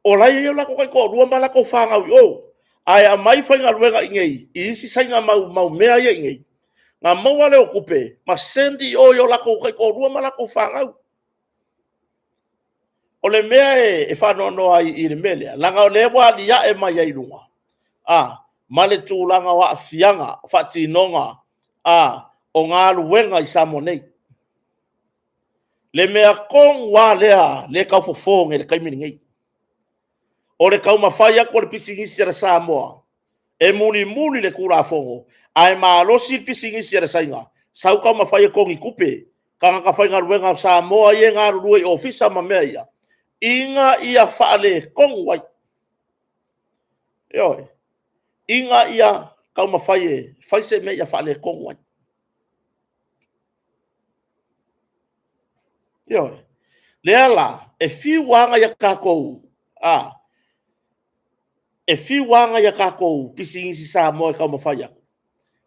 O la e i ai o latou taitoalua ma latou fanau i o, ae aumai faigaluega i inei i isi Saina mau mea ia e i inei, ona maua lea o tupe ma send i o i o latou taitoalua ma latou fanau. O le mea e faanoanoa ai i le mea lea, leaga o lea ua aliae mai ai i luga ma le tulaga o aafiaga o faatinoga o galuega i Samoa nei. Le mea tonu lava lea e tau fofo nei i le taimi lenei, o le taumafai atu o le pisinisi a le Samoa e mulimuli le Tulafono, ae malosi le pisinisi a le Saina, sau taumafai e togitupe tagata faigaluega o Samoa ia e galulue i ofisa ma mea ia, ina ia faaletonu ai. Ioe. Ina ia taumafai e fai se mea ia faaletonu ai. Ioe. Lea la, e fiu lava nai a tatou, e fiu lava nai a tatou pisinisi Samoa e taumafai atu,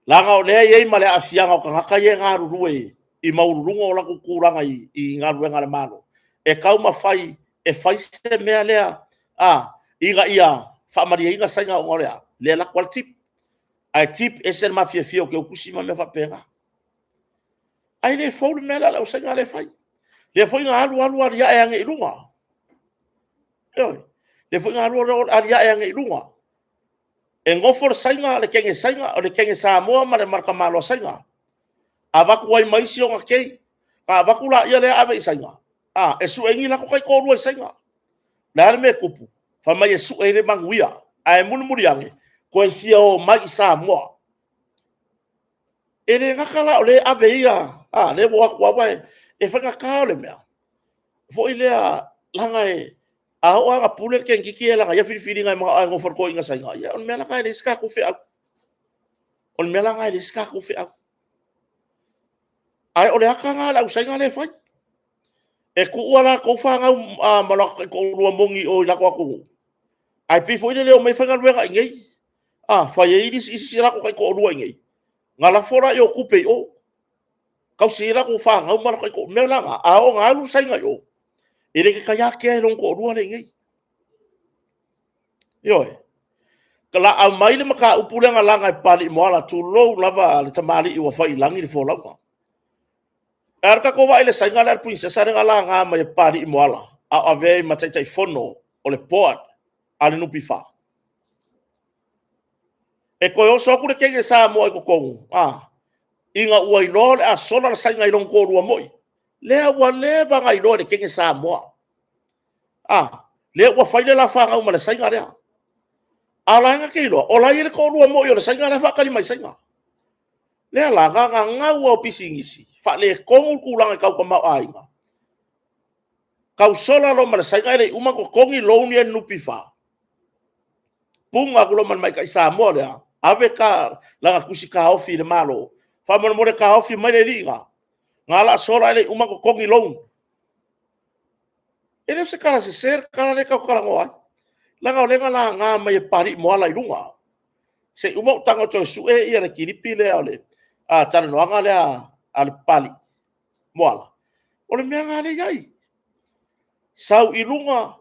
leaga o lea e i ai ma le aafiaga o tagata ia e galulue i maualuluga o latou tulaga i galuega a le Malo, e taumafai e fai se mea lea ina ia faamalieina Saina ona o le a? O lea e alu atu lava le tip, ae tip e ese le mafiafia o teutusi ma mea faapena. Ae le fou le mea lea a le au Saina lea e fai. Lea foi na alu alu aliae ane i luga. Ioe. Lea foi na alu alu aliae ane i luga. E nofo le Saina, le teine Saina, o le teine Samoa ma le tamaloa Saina, avatu ai ma isi ona kei. Ona avatu lea ave i Saina, e sue ai ni latou taitoalua i Saina. O le a le mea e tupu? Fai mai e sue ai le manuia, ae mulimuli ane, toe fia omai i Samoa. E le gata la o lea e ave ia, lea ua o atu lava, e faigata o le mea foi lea, leaga a oo lava ina pule le teineitiiti ia i lana ia filifiliga e manao lava e nofo i le toeaina Saina, ia o le mea la lena e leai se tatou feau. O le mea la lena e leai se tatou feau. Ae o le ata lena a le au Saina lea e fai, e tuu a latou fanau ma latou taitoalua moni i o i latou atunuu, ae pei foi lele e omai faigaluega i inei, fai ai isi a latou taitoalua i inei, ona lafo lea o tupe i o, tausi ai latou fanau ma latou taitoalua. O le mea la lena, a oo ina alu le Saina i o, e le taitai lava kea e lona toalua lea e i inei. Ioe. O le a aumai le mataupu lea na laga e Papalii Moala, tulou lava le tamalii ua fai i lagi le folauga. E a le tatou vaai i le Saina lea le Princess lea na laga mai e Papalii Moala a o avea ai ma Taitaifono o le Board a le NPF? E toe oso atu le teine Samoa i totonu, ina ua iloa o le a sola le Saina i lona toalua moi, lea ua leva ona iloa e le teine Samoa, lea ua fai le la fanau ma le Saina lea. A o la e na te iloa, o la e i ai le toalua moi o le Saina la e faatali mai i Saina. Lea la, na ona gau lava o pisinisi, faaletonu le tulaga tau tamaoaiga, tau sola loa ma le Saina ae le i uma ona totogi loan ia a le NPF, puna atu loa ma le tamaitai Samoa lea, ave lana tusi taofi i le Malo, faamolemole taofi mai le alii lena, na o le sola ae le i uma ona totogi loan. E le o se tala sese le tala lea tatou te talanoa ai, leaga o lea na laga mai e Papalii Moala i luga. Se i uma ou tago e toe sue le kilipi lea o le talanoaga lea a le Papalii, Moala, o le mea lena lea e i ai. Sau i luga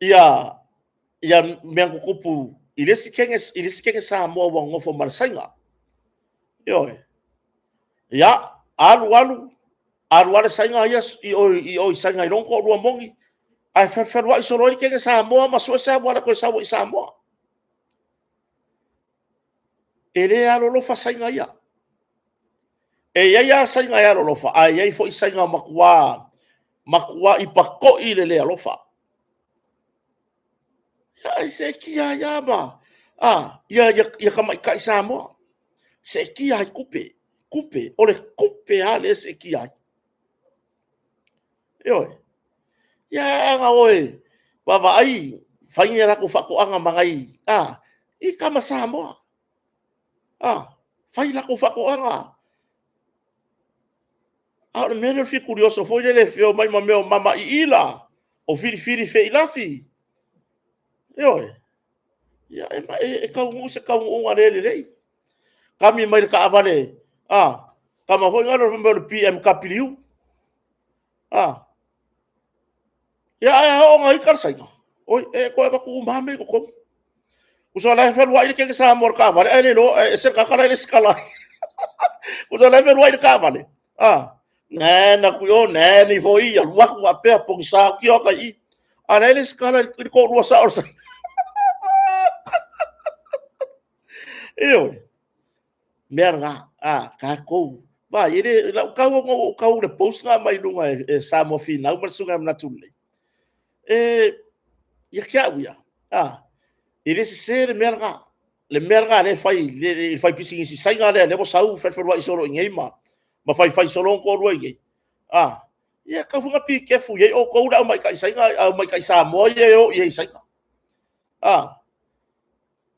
ia mea tutupu i le isi keke Samoa ua nonofo ma le Saina. Ioe. Ia, alu alu, alu lava le Saina ia i o i Saina i lona toalua moni, ae fefeluai solo ai le keke Samoa ma sue se auala e toe sau ai i Samoa. E le alolofa Saina ia. E i ai lava Saina e alolofa, ae i ai foi Saina e matuai patoi i le le alofa. Ae seetia ai lava ma ia tamaitai Samoa, seetia ai i tupe, tupe, o le tupe lava lea e seetia ai. Ioe. Ia ae a na o e vaavaai, fai ni a latou faatoaga ma nai tama Samoa, fai a latou faatoaga. A o le mea lea o le fia curioso foi lele e omai ma mea o mama iila, o filifili feilafi. Ioe. Ia e taunuu se taunuuga le lelei. Kami mai le taavale tama foi lea fai mai o le BMW. A, ia ae a oo ina ita le Saina, oi e toe avatu uma lava mea ia i totonu. Tusa o la e fealuai le keke Samoa i le taavale ae le iloa, e ese le tagata la e resitala ai. Tusa o la e fealuai le taavale, nan atu i o, nan ifo i i, alu atu faapea, pogisa atu i i, a o la e resitala i le toalua sao o le Saina. Ioe. O le mea lena, a tatou, vaai, i lau tau ina ou tau i le post na aumai i luga e Samoa Finau ma le Susuga ia Manatu Lelei, ia te au ia, e le sese le mea lena, le mea lena o lea e fai e le faipisinisi Saina lea ua sau felufeluai solo i inei ma faifai solo lona toalua i inei, ia e tatau foi ona be careful i ai outou le au matai Samoa ia e o i ai i Saina.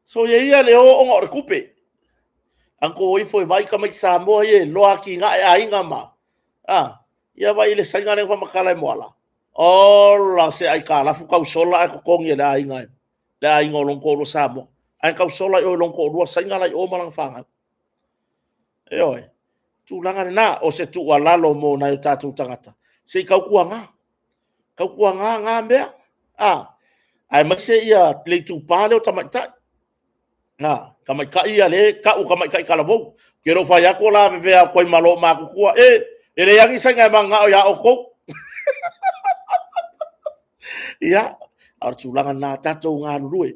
Soia ia le o ona o le tupe, tatou o ifo e vaai tamaiti Samoa ia e iloa atinae aiga ma... Ia vaai i le Saina lea na faamatala e Moala? Ola se aitalafu tausola ae totogi e le aiga, le aiga o lona toalua Samoa. Ae tausola i o i lona toalua Saina la e i o ma lana fanau. Ioe, o tulaga lena, o se tuualalo mo nai o tatou tagata, se i tautuana, tautuana na mea, aemaise le itupa lea o tamaitai. Tamaitai ia lea e tau o tamaitai talavou. Ou te le o fai atu o le a lavevea atu ai ma loomatutua. E, e leai lava ni Saina e mananao ia outou. Ia, a o le tulaga lena, tatou galulue.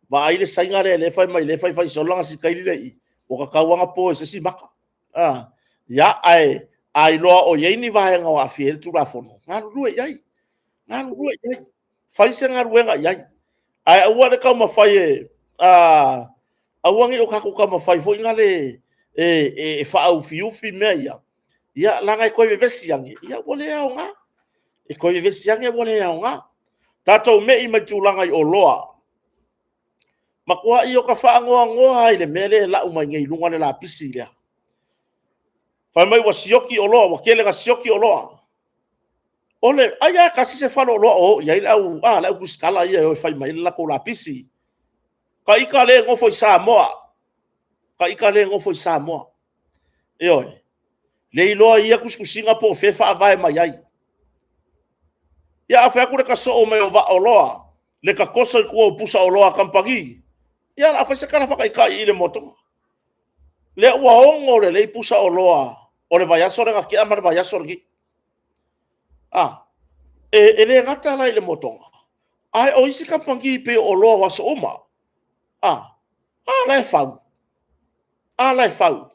Vaai le Saina lea e fai mai lea e fai fai solo lana sikaili lea e i i, ua tatau lava ona po e se isi maka. Ia, ae a iloa o i ai ni vaega o aafia ai le Tulafono, galulue i ai, galulue i ai, fai se galuega i ai. Ae aua le taumafai e, aua ne i o tatou taumafai foi lea e faaufiufi mea ia, ia leaga e toe vevesi ane, ua le aoga. E toe vevesi ane ua le aoga. Tatou mei mai tulaga i oloa. Matuai ota faanoanoa lava i le mea lea e lau mai nei i luga le lapisi lea. Fai mai ua sioki oloa, ua tele ina sioki oloa. Ai lava e tasi se faleoloa o o i ai le au tusitala ia e o e fai mai ai le latou lapisi. O ita lea e nofo i Samoa, o ita lea e nofo i Samoa. Ioe. Le iloa i ia tusitusiga po o fea e faavae mai ai. Ia a fai atu le tasoo mai o vaa oloa, le tatoso i tua o pusaoloa a kamupani, ia o le a fai se tala faataitai i le moa. Lea ua ono lelei pusaoloa o le vaiaso lea na tea ma le vaiaso lenei. E le gata la i le moa, a o isi kamupani pei o oloa o aso uma. A la e fau? A la e fau?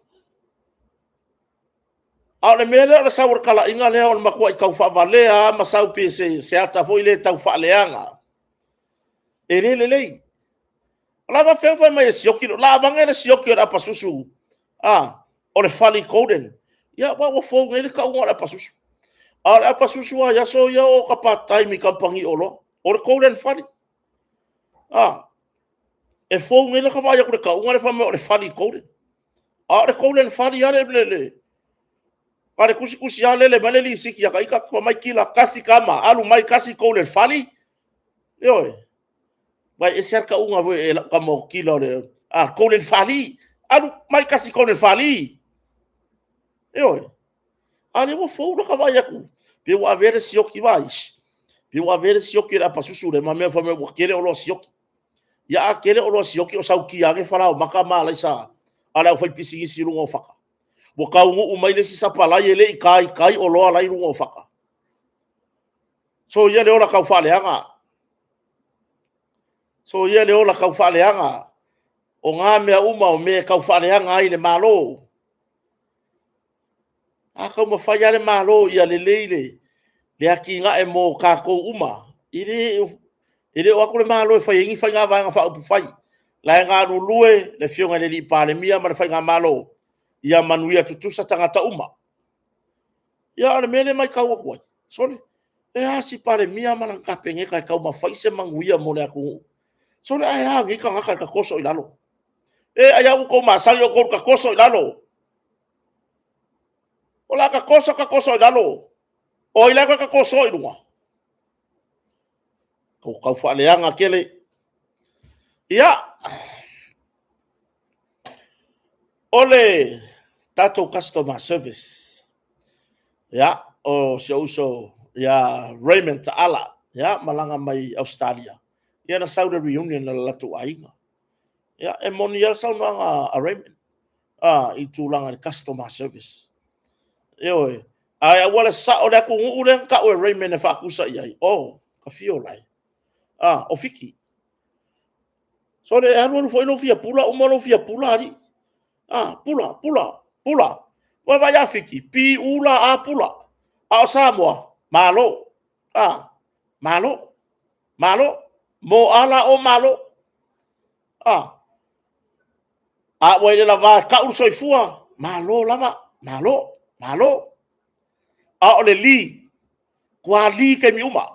A o le mea lea o le sau o le talaiga lea o le matuai tau faavalea lava ma sau pei o se ata foi lea tau faaleaga, e le lelei. O le a faapefea ona fai mai e sioki? O le a aveane le sioki o le apa susu o le fali golden? Ia aua ua fou nei le tauga o le apa susu. A o le apa susu lava i aso ia o ota part time i kamupani oloa, o le golden fali. E fou nei lata vaai atu i le tauga lea fai mai o le fali golden. A o le golden fali lava, na o le tusitusi lava lele mai le lisiti ia ita, fai mai kila, tasi tama, alu mai tasi golden fali. Ioe. Aua e ese lava le tauga e lau tama o Kila o le golden fali, alu mai tasi golden fali. Ioe. A lea ua fou la ka vaai atu, pe ua avea le sioki vaisi, pe ua avea le sioki o le apasusu lea, ma mea fai mai ua tele oloa sioki. Ia a tele oloa sioki o sautia ane falaomata ma alaisa a le aufaipisinisi i luga o fata. Ua taunuu mai le isi sapalai e le i taitai oloa la e i luga o fata. Soia le ola taufaaleaga. Soia le ola taufaaleaga. O na mea uma o mea e taufaaleaga ai le Malo. A taumafai lava le Malo ia lelei le atinae mo tatou uma, e le o atu le Malo e fai ai ni faiga Vaega Faaupufai. O la e galulue le Afioga i le Palemia ma le Faigamalo ia manuia tutusa tagata uma. Ia a o le mea lea e matau atu ai, sole, e a si Palemia ma lana Kapeneta e taumafai se manuia mo le atunuu. Sole, ae a nei tagata e tatoso i lalo? E ai lava ua outou masani outou i le tatoso i lalo. O le a tatoso tatoso i lalo, o ai la e toe tatosoa i luga? Ua taufaaleaga tele. Ia, o le tatou customer service, ia, o si ou uso ia Raymond Taala, ia, malaga mai Ausetalia, ia na sau i le reunion a le latou aiga. Ia, e moni lava le saunoaga a Raymond i tulaga i le customer service. Ioe, ae aua le sao le atunuu lea na tau e Raymond e faatusa i ai, oh, ka fio lai. Ah, o Fiti. So le alu alu foi lou fia pula, uma lou fia pula alii. Ah, pula, pula, pula. Ua vai a Fiti, pi ula a pula. A o Samoa, malo. Ah, malo. Malo. Mo ala o malo. Ah. A ua i le lava e tau le soifua, malo lava, malo, malo. A o le li, tua li taimi uma.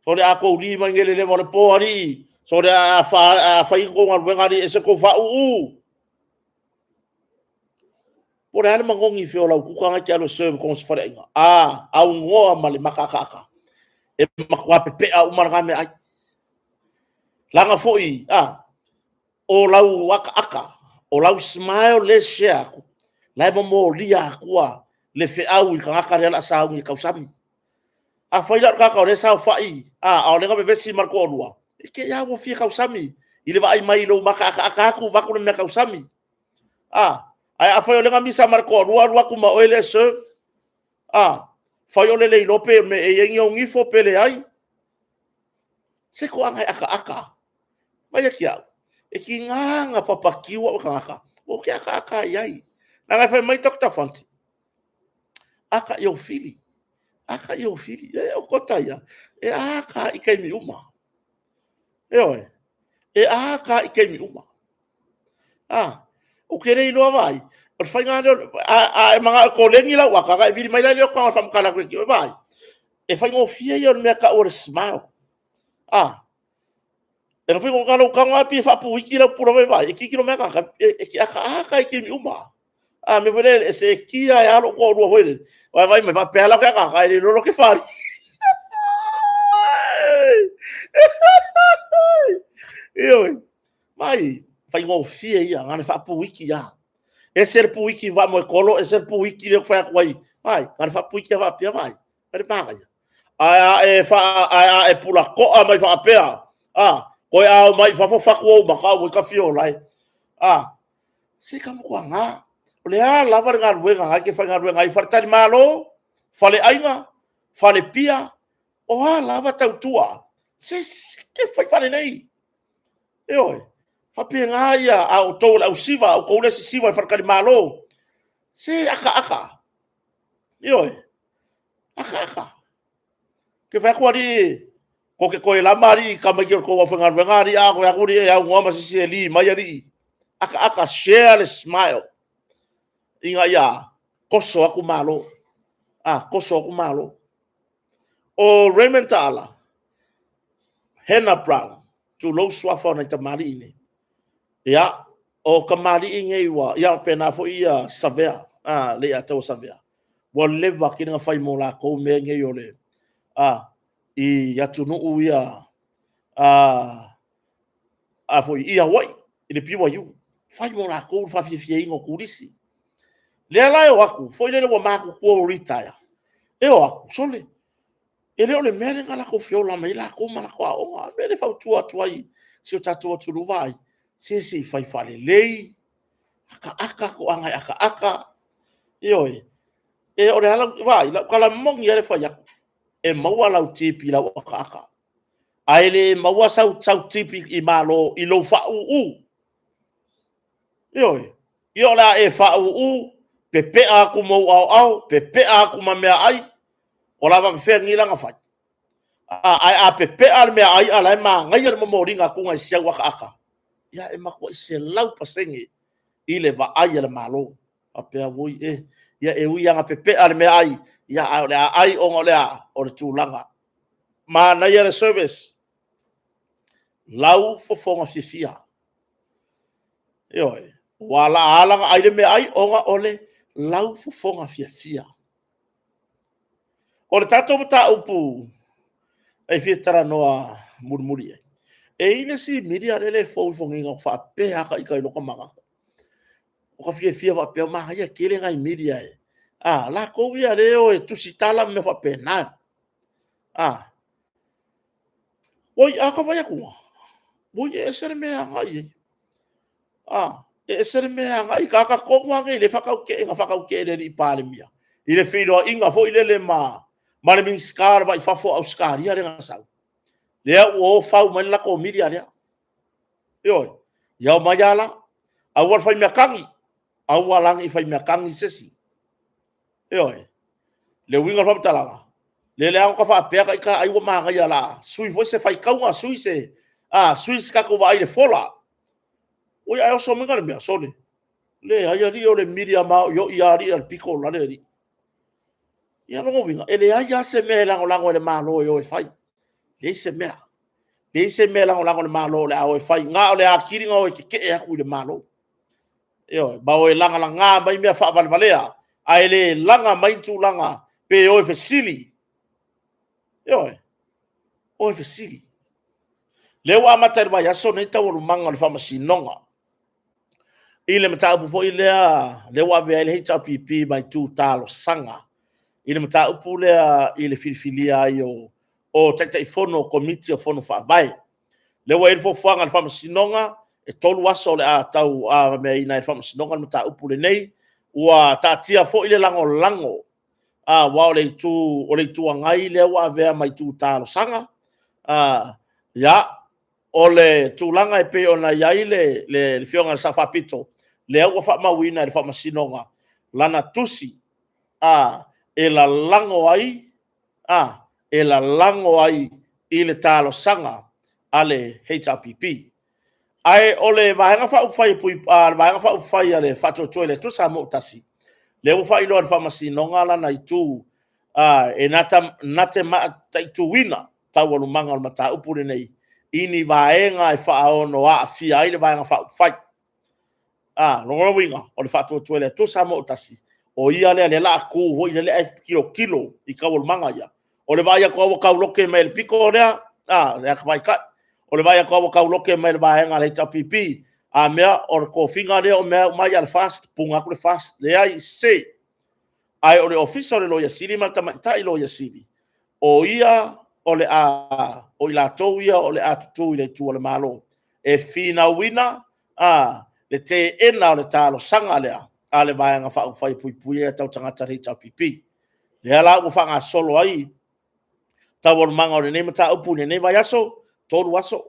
So le a tou li mai nei le leva o le po alii, so le a fai tou galuega alii, ese tou faauu. Po o le a le manogi i fea o lau kuka na e te alu e serve totonu o se faleaiga. A aunoa ma le mataataata, e matua pepea uma lena meaai. Leaga foi, a, o lau akaaka, o lau smile lea e share atu, la e momolia atua le feau i le tagata lea o le a sauni e tausami. Afai la o le tagata o lea e saofai, a, a o lea na vevesi ma le toalua, e te i lava ua fia tausami i le vaai mai i lou mataataata atu vaeatu le mea tausami. A, ae afai o lea na misa ma le toalua alu atu ma oe lea e serve, a, fai o le le iloa pe e i ai ni ou nifo pe leai, se toaga e akaaka. Vaai atu au, e tiga na papatiu au tagata, ou te akaaka ai ai. Leaga e fai mai Dr. Fonti, aka i ou fili, aka i ou fili. E o kota ia, e aka i taimi uma. Ioe, e aka i taimi uma. Ah, ou te le iloa vaai, o le faiga lea, a e manao e koleni lau aka, ona e vili mai la lea o taga faamatala atu e vaai. E faigofie ia o le mea tau o le smile. Ah, e na fai lou tago lava pei e faapuiki lau pula foi vaai, e tilotilo mai lava tagata, e te akaaka i taimi uma. A mea foi lele, e seetia ai lava lou toalua foi lele, vaavaai mai faapea lava ke akaaka, e le iloa loa ke fali. Ioe, vai, faigofie ia, na o le faapuiki lava. Ese le puiki faamoekolo, ese le puiki lea ou te fai atu ai, vai, na o le faapuiki lava faapea, vai, vai le manaia. Ae a e, fa, ae a e pulatoa mai faapea, a, koe ao mai i fafo fatu ou maka, ua i ka fiola e. A, se ka matua O le a lava le galuega ai ke faigaluega ai, faletalimalo, faleaiga, falepia, o a lava tautua, se ke fai faalelei. Ioe, faapena ia a outou o le ausiva, a outou le sisiva i faletalimalo, se akaaka. Ioe, akaaka. Ke fai atu alii, ko te toe lama alii tamaiti o le tou aufaigaluega alii, a koe atu alii e aunoa ma se isi e li mai alii. Akaaka, share le smile ina ia toso atu malo. A, toso atu malo. O Raymond Taala, Hannah Brown, tulou suafa o nai tamalii nei. Ia, o tamalii nei ua, ia pena foi ia Savea, a, Leiataua Savea. Ua leva tele na fai mo lakou mea nei o le, a, i atunuu ia, a, a foi, i Hawaii, i le BYU. Fai mo lakou le faafiafiaina o turisi. Lea la e o atu, foi lele ua matutua ua retire, e o atu, sole, e le o le mea lea na latou feola mai ai latou ma latou aoga. O le mea lea e fautua atu ai i si o tatou atunuu, vaai, se se i fai faalelei, ataata toaga e ataata. Ioe. E, o le ala, vaai, lau tala moni lava lea e fai atu, e maua lau tipi i lau ataata, ae le maua sau tipi i Malo i lou faauu. Ioe. Ia o le a e faauu, pepea atu ma ou aoao, pepea atu ma meaai, o le a faapefea nei la ona fai? Ae a pepea le meaai a o la e manaia le momoliga atu e si au ataata, ia e matuai 100% i le vaai a le Malo. Faapea, auoi e, ia e ui lava ina pepea le meaai, ae o le a ai ona o le a? O le tulaga. Manaia le service, lau fofoga fiafia. Ioe. Ua ala ona ai le meaai ona o le laufofoga fiafia. O le tatou mataupu e fia talanoa mulimuli i ai, e i ai le isi media lea e fou ifo nei na ou faapea lava ita i lota manatu. O ka fiafia faapea, manaia tele nai media e, a, latou ia lea e o e tusi tala ma mea faapena. A, oi, a ta vaai atu, oi, e ese le mea e agai i ai. A, e ese le mea e agai i tagata tonu lava nei lea e faatautee e le Palemia i le feiloaiga foi lele ma le Minisita o le Va i Fafo o Ausetalia lea na sau, lea ua o fau mai le latou media lea. Ioe. Ia omai lava la, aua le fai mea kagi, aua la ne i fai mea kagi se isi. Ioe. Le uiga o le faamatalaga, lele lava na faapea ita ai ua manaia o le a sui foi se faitauga, sui se tatou vaai i le fola. Oi ae oso mai le mea, sole, leai alii o le media maoioi lava alii a le pito i lalo alii. Ia o lona uiga, e leai lava se mea e lagolago e le Malo e o e fai. Leai se mea. Leai se mea e lagolago e le Malo o le a o e fai, na o le atili ona o e tetee atu i le Malo. Ioe, ma o e lagalaga mai mea faavalevalea, ae le laga mai tulaga pe o e fesili. Ioe, o e fesili. Lea ua amata i le vaiaso lenei taualumaga o le faamasinoga i le mataupu foi lea, lea ua avea ai le HRPP ma itu talosaga i le mataupu lea i le filifilia ai o Taitaifono o Komiti o Fono Faavae. Lea ua i ai le fuafuaga a le Faamasinoga, e 3 aso o le a tauavameaina ai e le Faamasinoga le mataupu lenei. Ua taatia foi le lagolago aua o le Itu Agai lea ua avea ma itu talosaga. Ia, o le tulaga e pei ona i ai le Afioga i le Sao Faapito, lea ua faamauina e le Faamasinoga lana tusi e lalago ai, e lalago ai i le talosaga a le HRPP. Ae o le Vaega Faaupufai a le Vaega Faaupufai a le Faatuatua i le Atua Samoa ua Tasi, lea ua faailoa e le Faamasinoga lana itu e na te mataituina taualumaga o le mataupu lenei i ni vaega e faaono aafia ai le Vaega Faaupufai. A, lona uiga, o le Faatuatua i le Atua Samoa ua Tasi, o ia lea o le a tu foi lele ae tilotilo i taualumaga ia. O le vaai atu lava ua tau lote mai e le pito lea, le atamaitai, o le vaai atu lava ua tau lote mai e le vaega a le HRPP, a mea o le tofiga lea o mea uma ia a le FAST, puna atu le FAST. Leai se! Ae o le Ofisa o le Loia Sili ma le Tamaitai Loia Sili, o ia o le a, o i latou ia o le a tutu i le itu a le Malo e finauina le teena o le talosaga lea a le Vaega Faaupufai e Puipuia Aiatatau a Tagata le HRPP. Lea la ua faagasolo ai taualumaga o lenei mataupu i lenei vaiaso, 3 aso,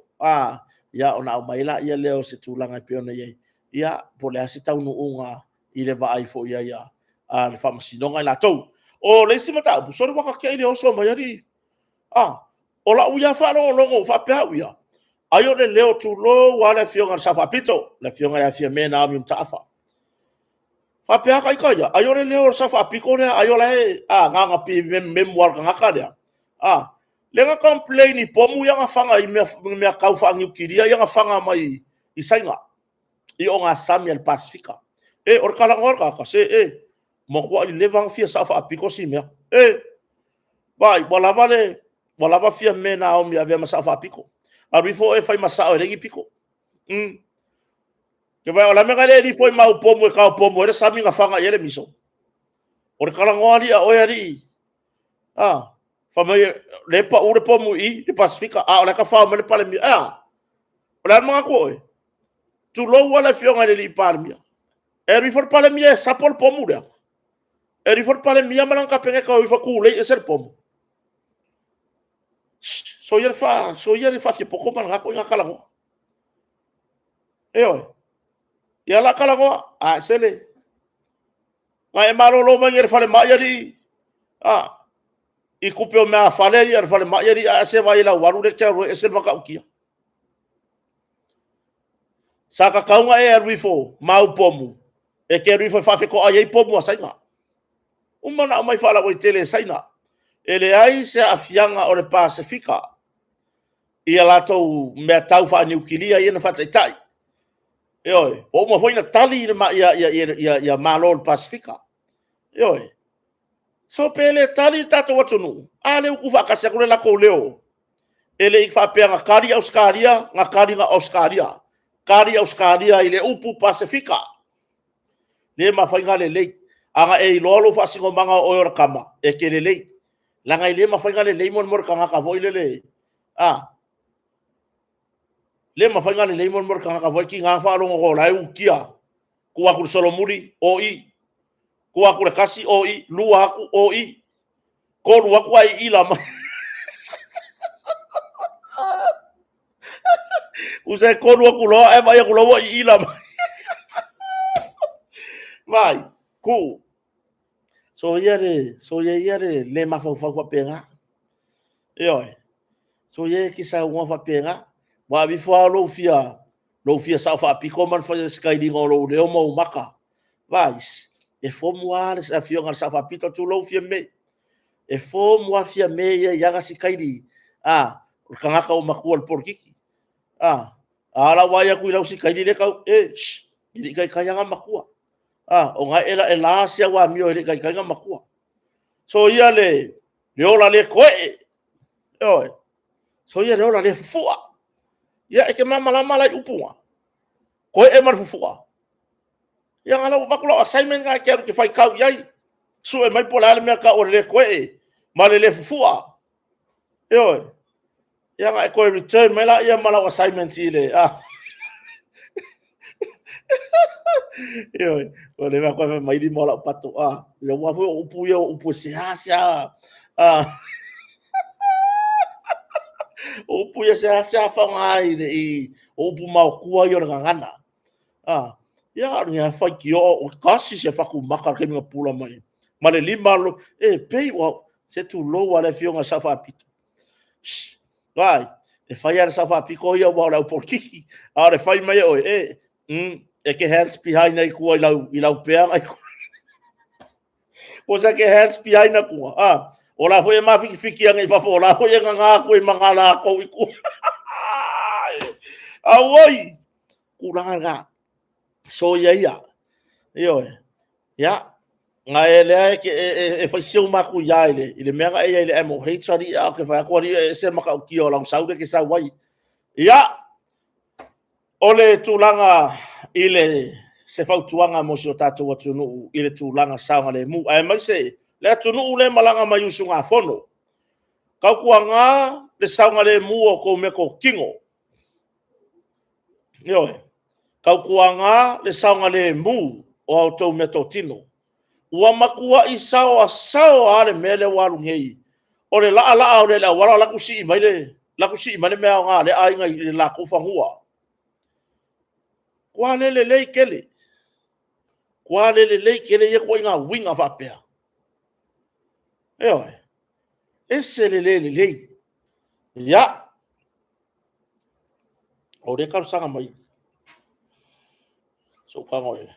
ia ona aumai ai lea o se tulaga e pei ona i ai, ia po o le a se taunuuga i le vaai foi i ai a le Faamasinoga i latou. O le isi mataupu, sole ua ta te'i i le oso mai alii. A, o lau ia faalogologo faapea au ia, ai o le leo tulou lava le Afioga i le Sao Faapito, le Afioga ia Fiame Naomi Mataafa. Faapea lava ita ia, ai o le leo o le Sao Faapito lea, ai o la e na ona memu lava o le tagata lea. A, lea na complain i pomu ia na faga i mea tau faaniukilia ia na faga mai i Saina i ogasami a le Pasefika. E, o le talanoa a le tagata, se e, matuai leva ona fia sao faapito si mea. E, vaai, ua lava le, ua lava Fiame Naomi e avea ma sao faapito. Alu ifo oe e fai ma sao e leai ni pito. Ke vai o la mea le li foi mau pomu e kao pomu e le sami na fanga i ele miso. O le kalangoa ali a oe ali. Ah, fa mai le pa u le pomu i le Pasifika. A o le ka fao mai le Palemia. Ah, o le almanga ku oe. Tulou a le afioga i le alii Palemia. E alu ifo le Palemia e sapo le pomu lea. E alu ifo le Palemia ma lana Kapeneta o ifo kūlei ese le pomu. Soia le fa, soia le faafiapoto ma lena ituaiga talanoa. Ioe. Ia la talanoa, a sele. Na e malolo mai i le falemai alii. A, i kupe o mea fale alii a le falemai alii a se vai lau alu le te alu e ese le matautia. Sa tatau ona e alu ifo ma au pomu, e te alu ifo e faafetoai ai pomu a Saina. Uma ona aumai faalauaitele e Saina, e leai se aafiaga o le Pasefika i a latou mea tau faaniukilia ia na faataitai. Ioe, ua uma foi ona tali ia Malo o le Pasefika. Ioe. So pe le tali le tatou atunuu, a lea ua tuufaatasi atu le latou leo. E le i faapea na tali Ausetalia, na tali na o Ausetalia. Tali Ausetalia i le upu Pasefika. Le mafai ona lelei. A na e iloa lou faasinomaga o oe o le tama, e te lelei. Leaga e le mafai ona lelei mo le tagata foi lele, a, le mafai ona lelei mo le tagata foi tiga faalogo o la e utia. Tuu atu i le solomuli, o i. Tuu atu i le tasi, o i. Lua atu, o i. Tolu atu ae iila mai. Tusa e tolu atu loa ae vaai atu loa ua iila mai. Vai, tuu. Soia le, soia ia le le mafaufau faapena. Ioe. Soia e te saunoa faapena. Ua ave ifo lava lou fia, lou fia sao faapito ma le fai sikailiga o lou leo ma ou maka. Vai, e fomu lava le afioga i le sao faapito, tulou Fiame. E fomu lava Fiame ia i ana sikaili, a, o le tagata ua matua i le polokiki. A, a o lau vaai atu i lau sikaili lea tau, e, shh, e le i taitai lava ona matua. A, o na e la si au amio e le i taitai ona matua. Soia le ola le toee. Ioe. Soia le ola le fufu'a. Ia, e te malamalama la i upu na. Toee ma le fufu'a. Ia, na lau avatu lau assignment na e te alu e te faitau i ai. Sue mai po o le a le mea tau o le le toee ma le le fufu'a. Ioe. Ia na e toe return mai laia ma lau assignment i le... Ah. Ioe, o le mea koe mai lima o lau pato. Ah, ia ua foi o upu ia o upu e seasea. Ah. O upu ia seasea faaaoga ai le i o upu maotua ia o le gagana. Ah, ia o le faitio o kasi se fakumaka le taimi na pula mai. Ma le lima lo, e pei ua se tulou a le afioga i le Sao Faapito. Vai, e fai lava le Sao Faapito ia aua o le au polokiki, a o le fai mai e oe, e, e ke hands behind ai tua i lau pea ai tua. O se ke hands behind na tua. Ah, o la foi e mafikifiki ane i fafo, o la foi e nganga aku i mangala akou i tua. Auoi, tulaga lena. Soia ia. Ioe. Ia, na e lea e, e, e, e fai siu maku ia i le, i le mea na e ia i le MOH ali a ke fai atu ali e ese matautia o lau sau le ke sau ai. Ia, o le tulaga i le se fautuaga mo si o tatou atunuu i le tulaga saogalemu, aemaise le atunuu le malaga mai usugafono. Tautuaga le saogalemu o tou meatotino. Ioe, tautuaga le saogalemu o a outou meatotino. Ua matuai saoasaoa lava le mea lea ua alu nei. O le laalaa o le auala la atu sii mai le, la atu sii mai le mea aoga a lea aiga i le latou fanua. Ua le lelei tele. Ua le lelei tele ia ituaiga uiga faapea. Ioe, ese le le lelei. Ia, o lea talosaga mai sou tago e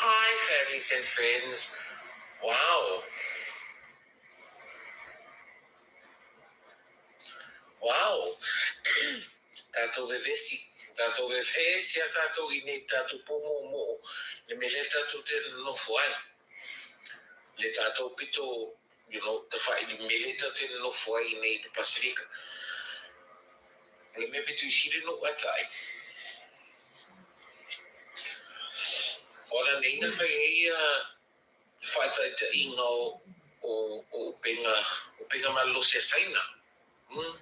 Hi families and friends. Wow. Wow! Tatou vevesi, tatou vevesi a tatou i nei tatou pōmoomoo le mea lea tatou te nonofo ai. Le tatou pito, you know, tawhai le mea lea tatou te nonofo ai i nei i le Pasifika. O le mea pito i sili no ua tai. O ana nei na whai hei ia faataitaiga o o o upega upega malolosi a Saina. Mm.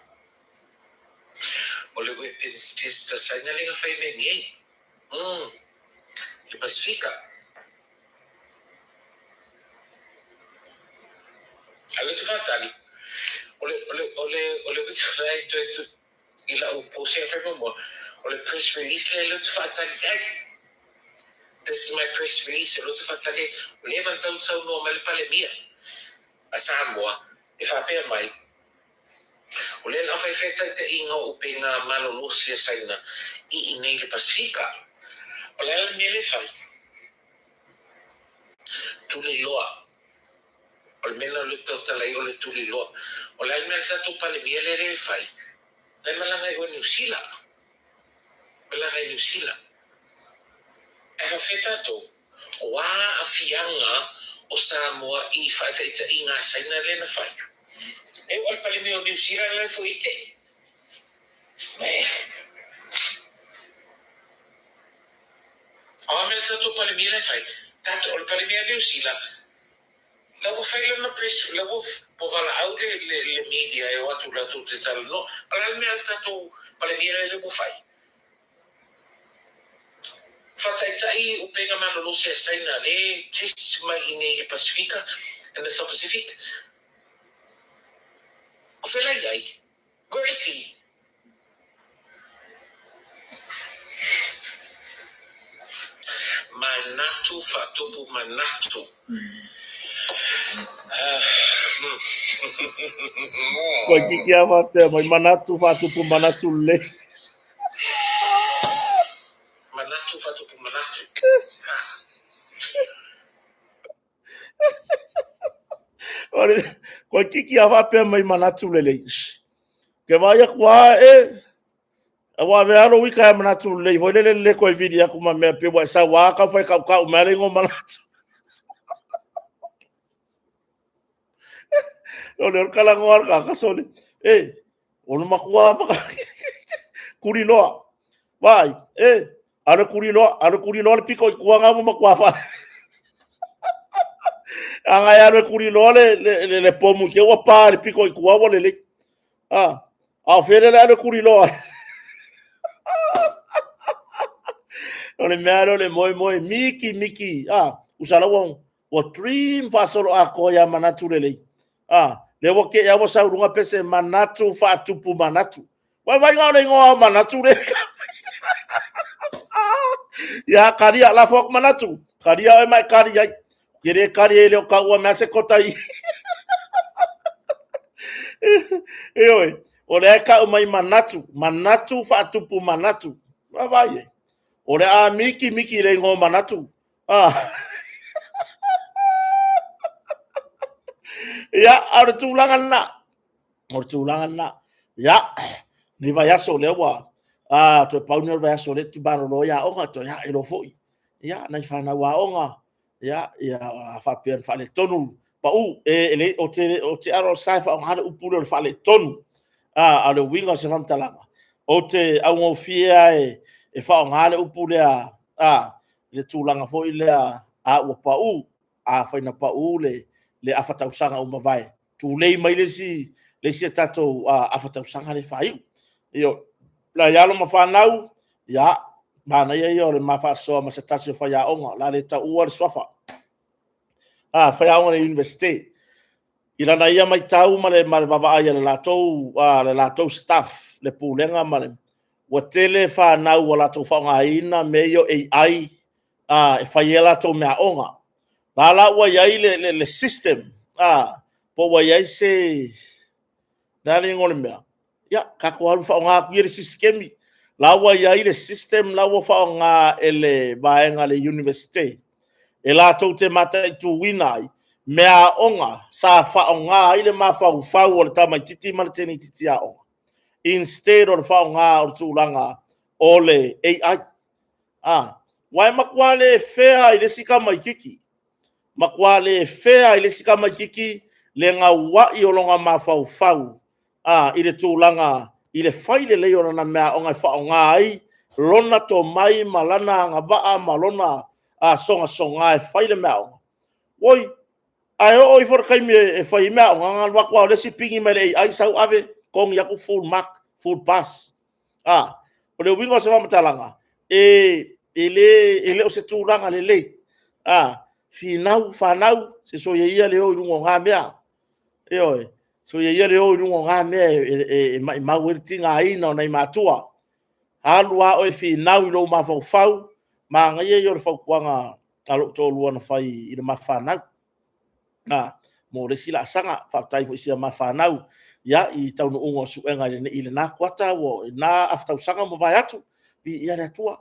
O le weapons test a Saina lea na fai mea nei. Mm. Le Pasifika. A le te whātali, o le, o le, o le, o le wika lai toe tu, i lau post e whai mamua, o le press release lea leo te whātali ai. This is my press release, o leo te whātali ai, o lea man tau saunoa mai le Palemia a Samoa, e whāpea mai, o lea la whai whētaitaiga o upenga malolosi a Saina i inei le Pasifika. O le ala mea le whai. Tuliloa. O le mea lena o lea ou te tautala ai o le tuliloa. O le a le mea le tatou Palemia lea lea e fai? La e malaga i o i Niu Sila. Malaga i Niu Sila. Ae faafefea tatou? O a aafiaga o Samoa i faataitaiga a Saina lea na fai? E oo le Palemia o Niu Sila la e foi i te. Eh. O a mea le tatou Palemia la e fai? Tatou, o le Palemia a Niu Sila, la ua fai lana press, la ua povalaau le, le, le media e o atu latou te talanoa. O le a le mea a le tatou Palemia lea ua fai? Faataitai upega malolosi a Saina le test mai i nei i le Pasifika, in the South Pacific. O fea la i ai? Where is he? Manatu faatupu manatu. Kua kiki a faapea mai manatu faatupu manatu lelei. Manatu faatupu manatu. Koe kiki a faapea mai manatu lelei. Ke vai aku a e, ua ave alo wika e manatu lelei, foi lele lele koe vili aku ma mea pe ua e sau a kau whai kau kau mea le ingo manatu. O le kalango al ka kasole. E, o no makua maka. Kuri loa. Vai, e, Alo kuri loa, alo kuri loa le piko i kuanga mo makua fa. Anga e alo kuri loa le le le, le pomu ke ua pa le piko i kua ua lele. Ah, a o fele le alo kuri loa. O le mea lea o le moe moe miki miki. Ah, usala ua ua dream faasolo atoa ia manatu lelei. Ah, lea ua kei ua sau luga pese manatu faatupu manatu. Wai vai o le ingoa o manatu le. Ia karia la fok manatu. Karia oe mai kari ai. Ke re kari e leo ka ua mea se kota i. E oe, o le ka mai manatu, manatu faatupu manatu. Vai vai e. O le a miki miki le ingoa manatu. Ah. Ia, a o le tulaga lena. O le tulaga lena. Ia, nei vaiaso lea ua, a, toe pau nei o le vaiaso lea tu malolo ai aoga, toe ae loa foi. Ia, nai fanau aoga, ia, ia, a faapea na faaletonu, pau, e, e le, o te, o te alo sa e faaaoga le upu lea o le faaletonu. A, a o le uiga o se faamatalaga, ou te augofie lava e, e faaaoga le upu lea, a, i le tulaga foi lea a ua pau, afai na pau le, le afa tausaga ua mavae, tulei mai le isi, le isi a tatou afa tausaga le faaiu. Io, nai alo ma fanau, ia, manaia ia o le ma faasoa ma se tasi o faiaoga, la le taua le suafa. A, faiaoga le university. I lana ia maitau ma le, ma le vaavaai a le latou, a, le latou staff, le pulega ma le, ua tele fanau ua latou faaaogaina mea ia o AI a, e fai ai a latou meaaoga. La la ua i ai le, le, le system, a, po ua i ai se, le a le igoa o le mea? Ia, tatou alu faaaoga atu ia le sisikemi. La ua i ai le system la ua faaaoga e le vaega a le Universite e latou te mataituina ai meaaoga sa faaaoga ai le mafaufau o le tamaitiiti ma le teineitiiti aoga. instead o le faaaoga o le tulaga o le AI. A, aua e matua le fair i le isi tamaitiiti, matua le fair i le isi tamaitiiti le gauai o lona mafaufau i le tulaga i le fai lelei o lana meaaoga e faaaoga ai lona tomai ma lana agavaa ma lona sogasoga e fai le meaaoga. Oi, ae oo ifo i le taimi e fai ai meaaoga, na ona alu atu lava o le isi pigi mai le AI sau ave, togi atu full mark, full pass. O le uiga o se faamatalaga, e le o se tulaga lelei. Finau fanau, se soia ia le o i luga o na mea. Ioe, soia ia le o i luga o na mea e maumau ai le tigaina o nai matua. Alu lava oe e finau i lou mafaufau, manaia ia o le fautuaga a lou toalua na fai i le ma fanau mo le isi laasaga. Faafetai foi i si a ma fanau i taunuuga o suega i lena kuata, i lena afa tausaga ua mavae atu, viia le Atua.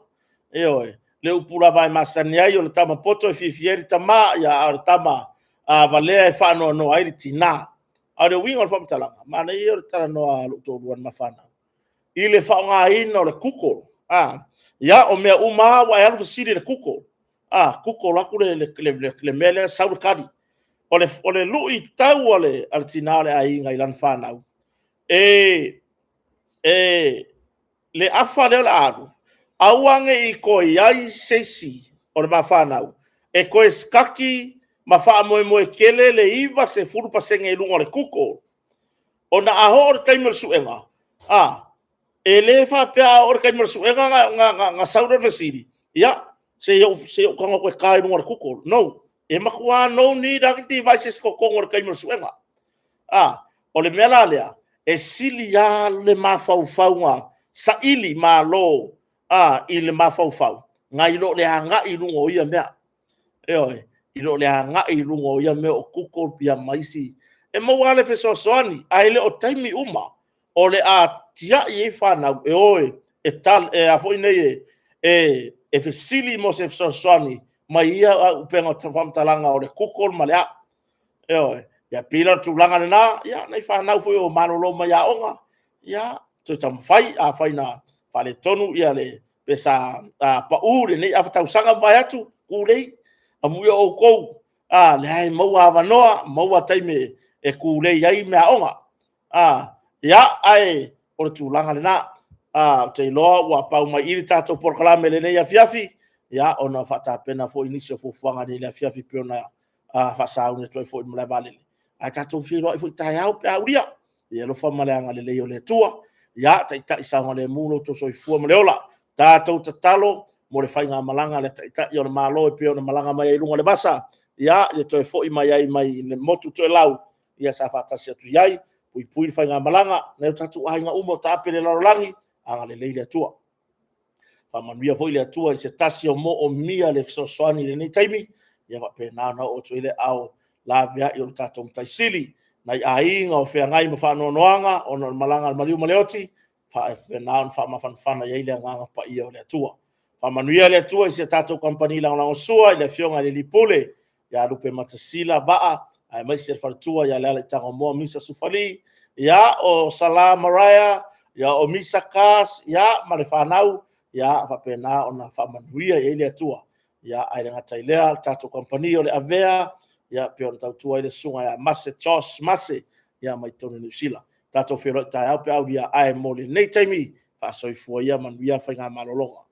Ioe. O le upu lava e masani ai, o le tama poto e fiafia ai le tama, a o le tama valea e faanoanoa ai le tina. A o le uiga o le faamatalaga, manaia ia o le talanoa a lou toalua ma fanau i le faaaogaina o le Google. Ia, o mea uma lava ua e alu fesili i le Google, Google atu le mea lea sau le tali. O le luitau a le tina o le aiga i lana fanau, e le afa lea o le a alu, aua ne i toe i ai se isi o le ma fanau e toe study ma faamoemoe tele le 90% i luga o le Google. Ona a oo i le taimi o le suega, e le faapea a oo i le taimi o le suega ona sau lea o le fesili, ia, se i ou tago atu e ta i luga o le Google. No, e matua no need lava ni devices i totonu i le taimi o le suega. O le mea la lea, e sili lava le mafaufauga saili malo i le mafaufau, nai lo le agai i luga o ia mea. Ioe, i lo le agai i luga o ia mea o Google ma isi. E maua lava le fesoasoani, ae le o taimi uma o le a tiai ai fanau e o e fesili mo se fesoasoani mai ia auupega faamatalaga o le Google ma le a. Ioe. Ia pei la o le tulaga lena, ia nai fanau foi o malolo mai aoga, ia, toe taumafai. Afai na faaletonu pe sa pau i lenei afa tausaga ua mavae atu, tulei, amuia o outou o lea e maua avanoa, maua taimi e tulei ai meaaoga. Ia, ae o le tulaga lena. Ou te iloa ua pau mai i i le tatou polokalame i lenei afiafi, ona faatapena foi nisi o fuafuaga i le afiafi pei ona faasauni atu ai foi i le malae vaalele. Ae tatou feiloai foi taeao pe a aulia i le alofa ma le agalelei o le Atua. Ia taitai saogalemu lo outou soifua ma le ola. Tatou tatalo mo le faigamalaga a le Taitai o le Malo e pei ona malaga mai ai i luga o le vasa, ia toe foi mai ai mai le motu toelau sa faatasi atu i ai. Puipui le faigamalaga a nai o tatou aiga uma o taape i le lalolagi, agalelei le Atua. Faamanuia foi le Atua i se tasi o moomia le fesoasoani i lenei taimi, ia faapena ona oo atu i ai le aao laveai o le tatou Matai Sili. Nai aiga o feagai ma faanoanoaga ona o le malaga a le maliu ma le oti, faapena ona faamafanafana i ai le Agaga Paia o le Atua. Faamanuia le Atua i si a tatou kamupani lagolagosua i le Afioga i le Alii Pule ia Lupematasila Vaa aemaise le faletua ia Lealaitagomoa Misa Sufali, ia o Sala Maraia, o Misa Kas ma le fanau, ia faapena ona faamanuia i ai le Atua. Ae le gata i lea le tatou kamupani o le Avea, e pei ona tautua ai le susuga ia Mase Jos Mase mai totonu o Niu Sila. Tatou feiloai taeao pe a aulia, ae mo lenei taimi, faasoifua ia manuia faigamalologa.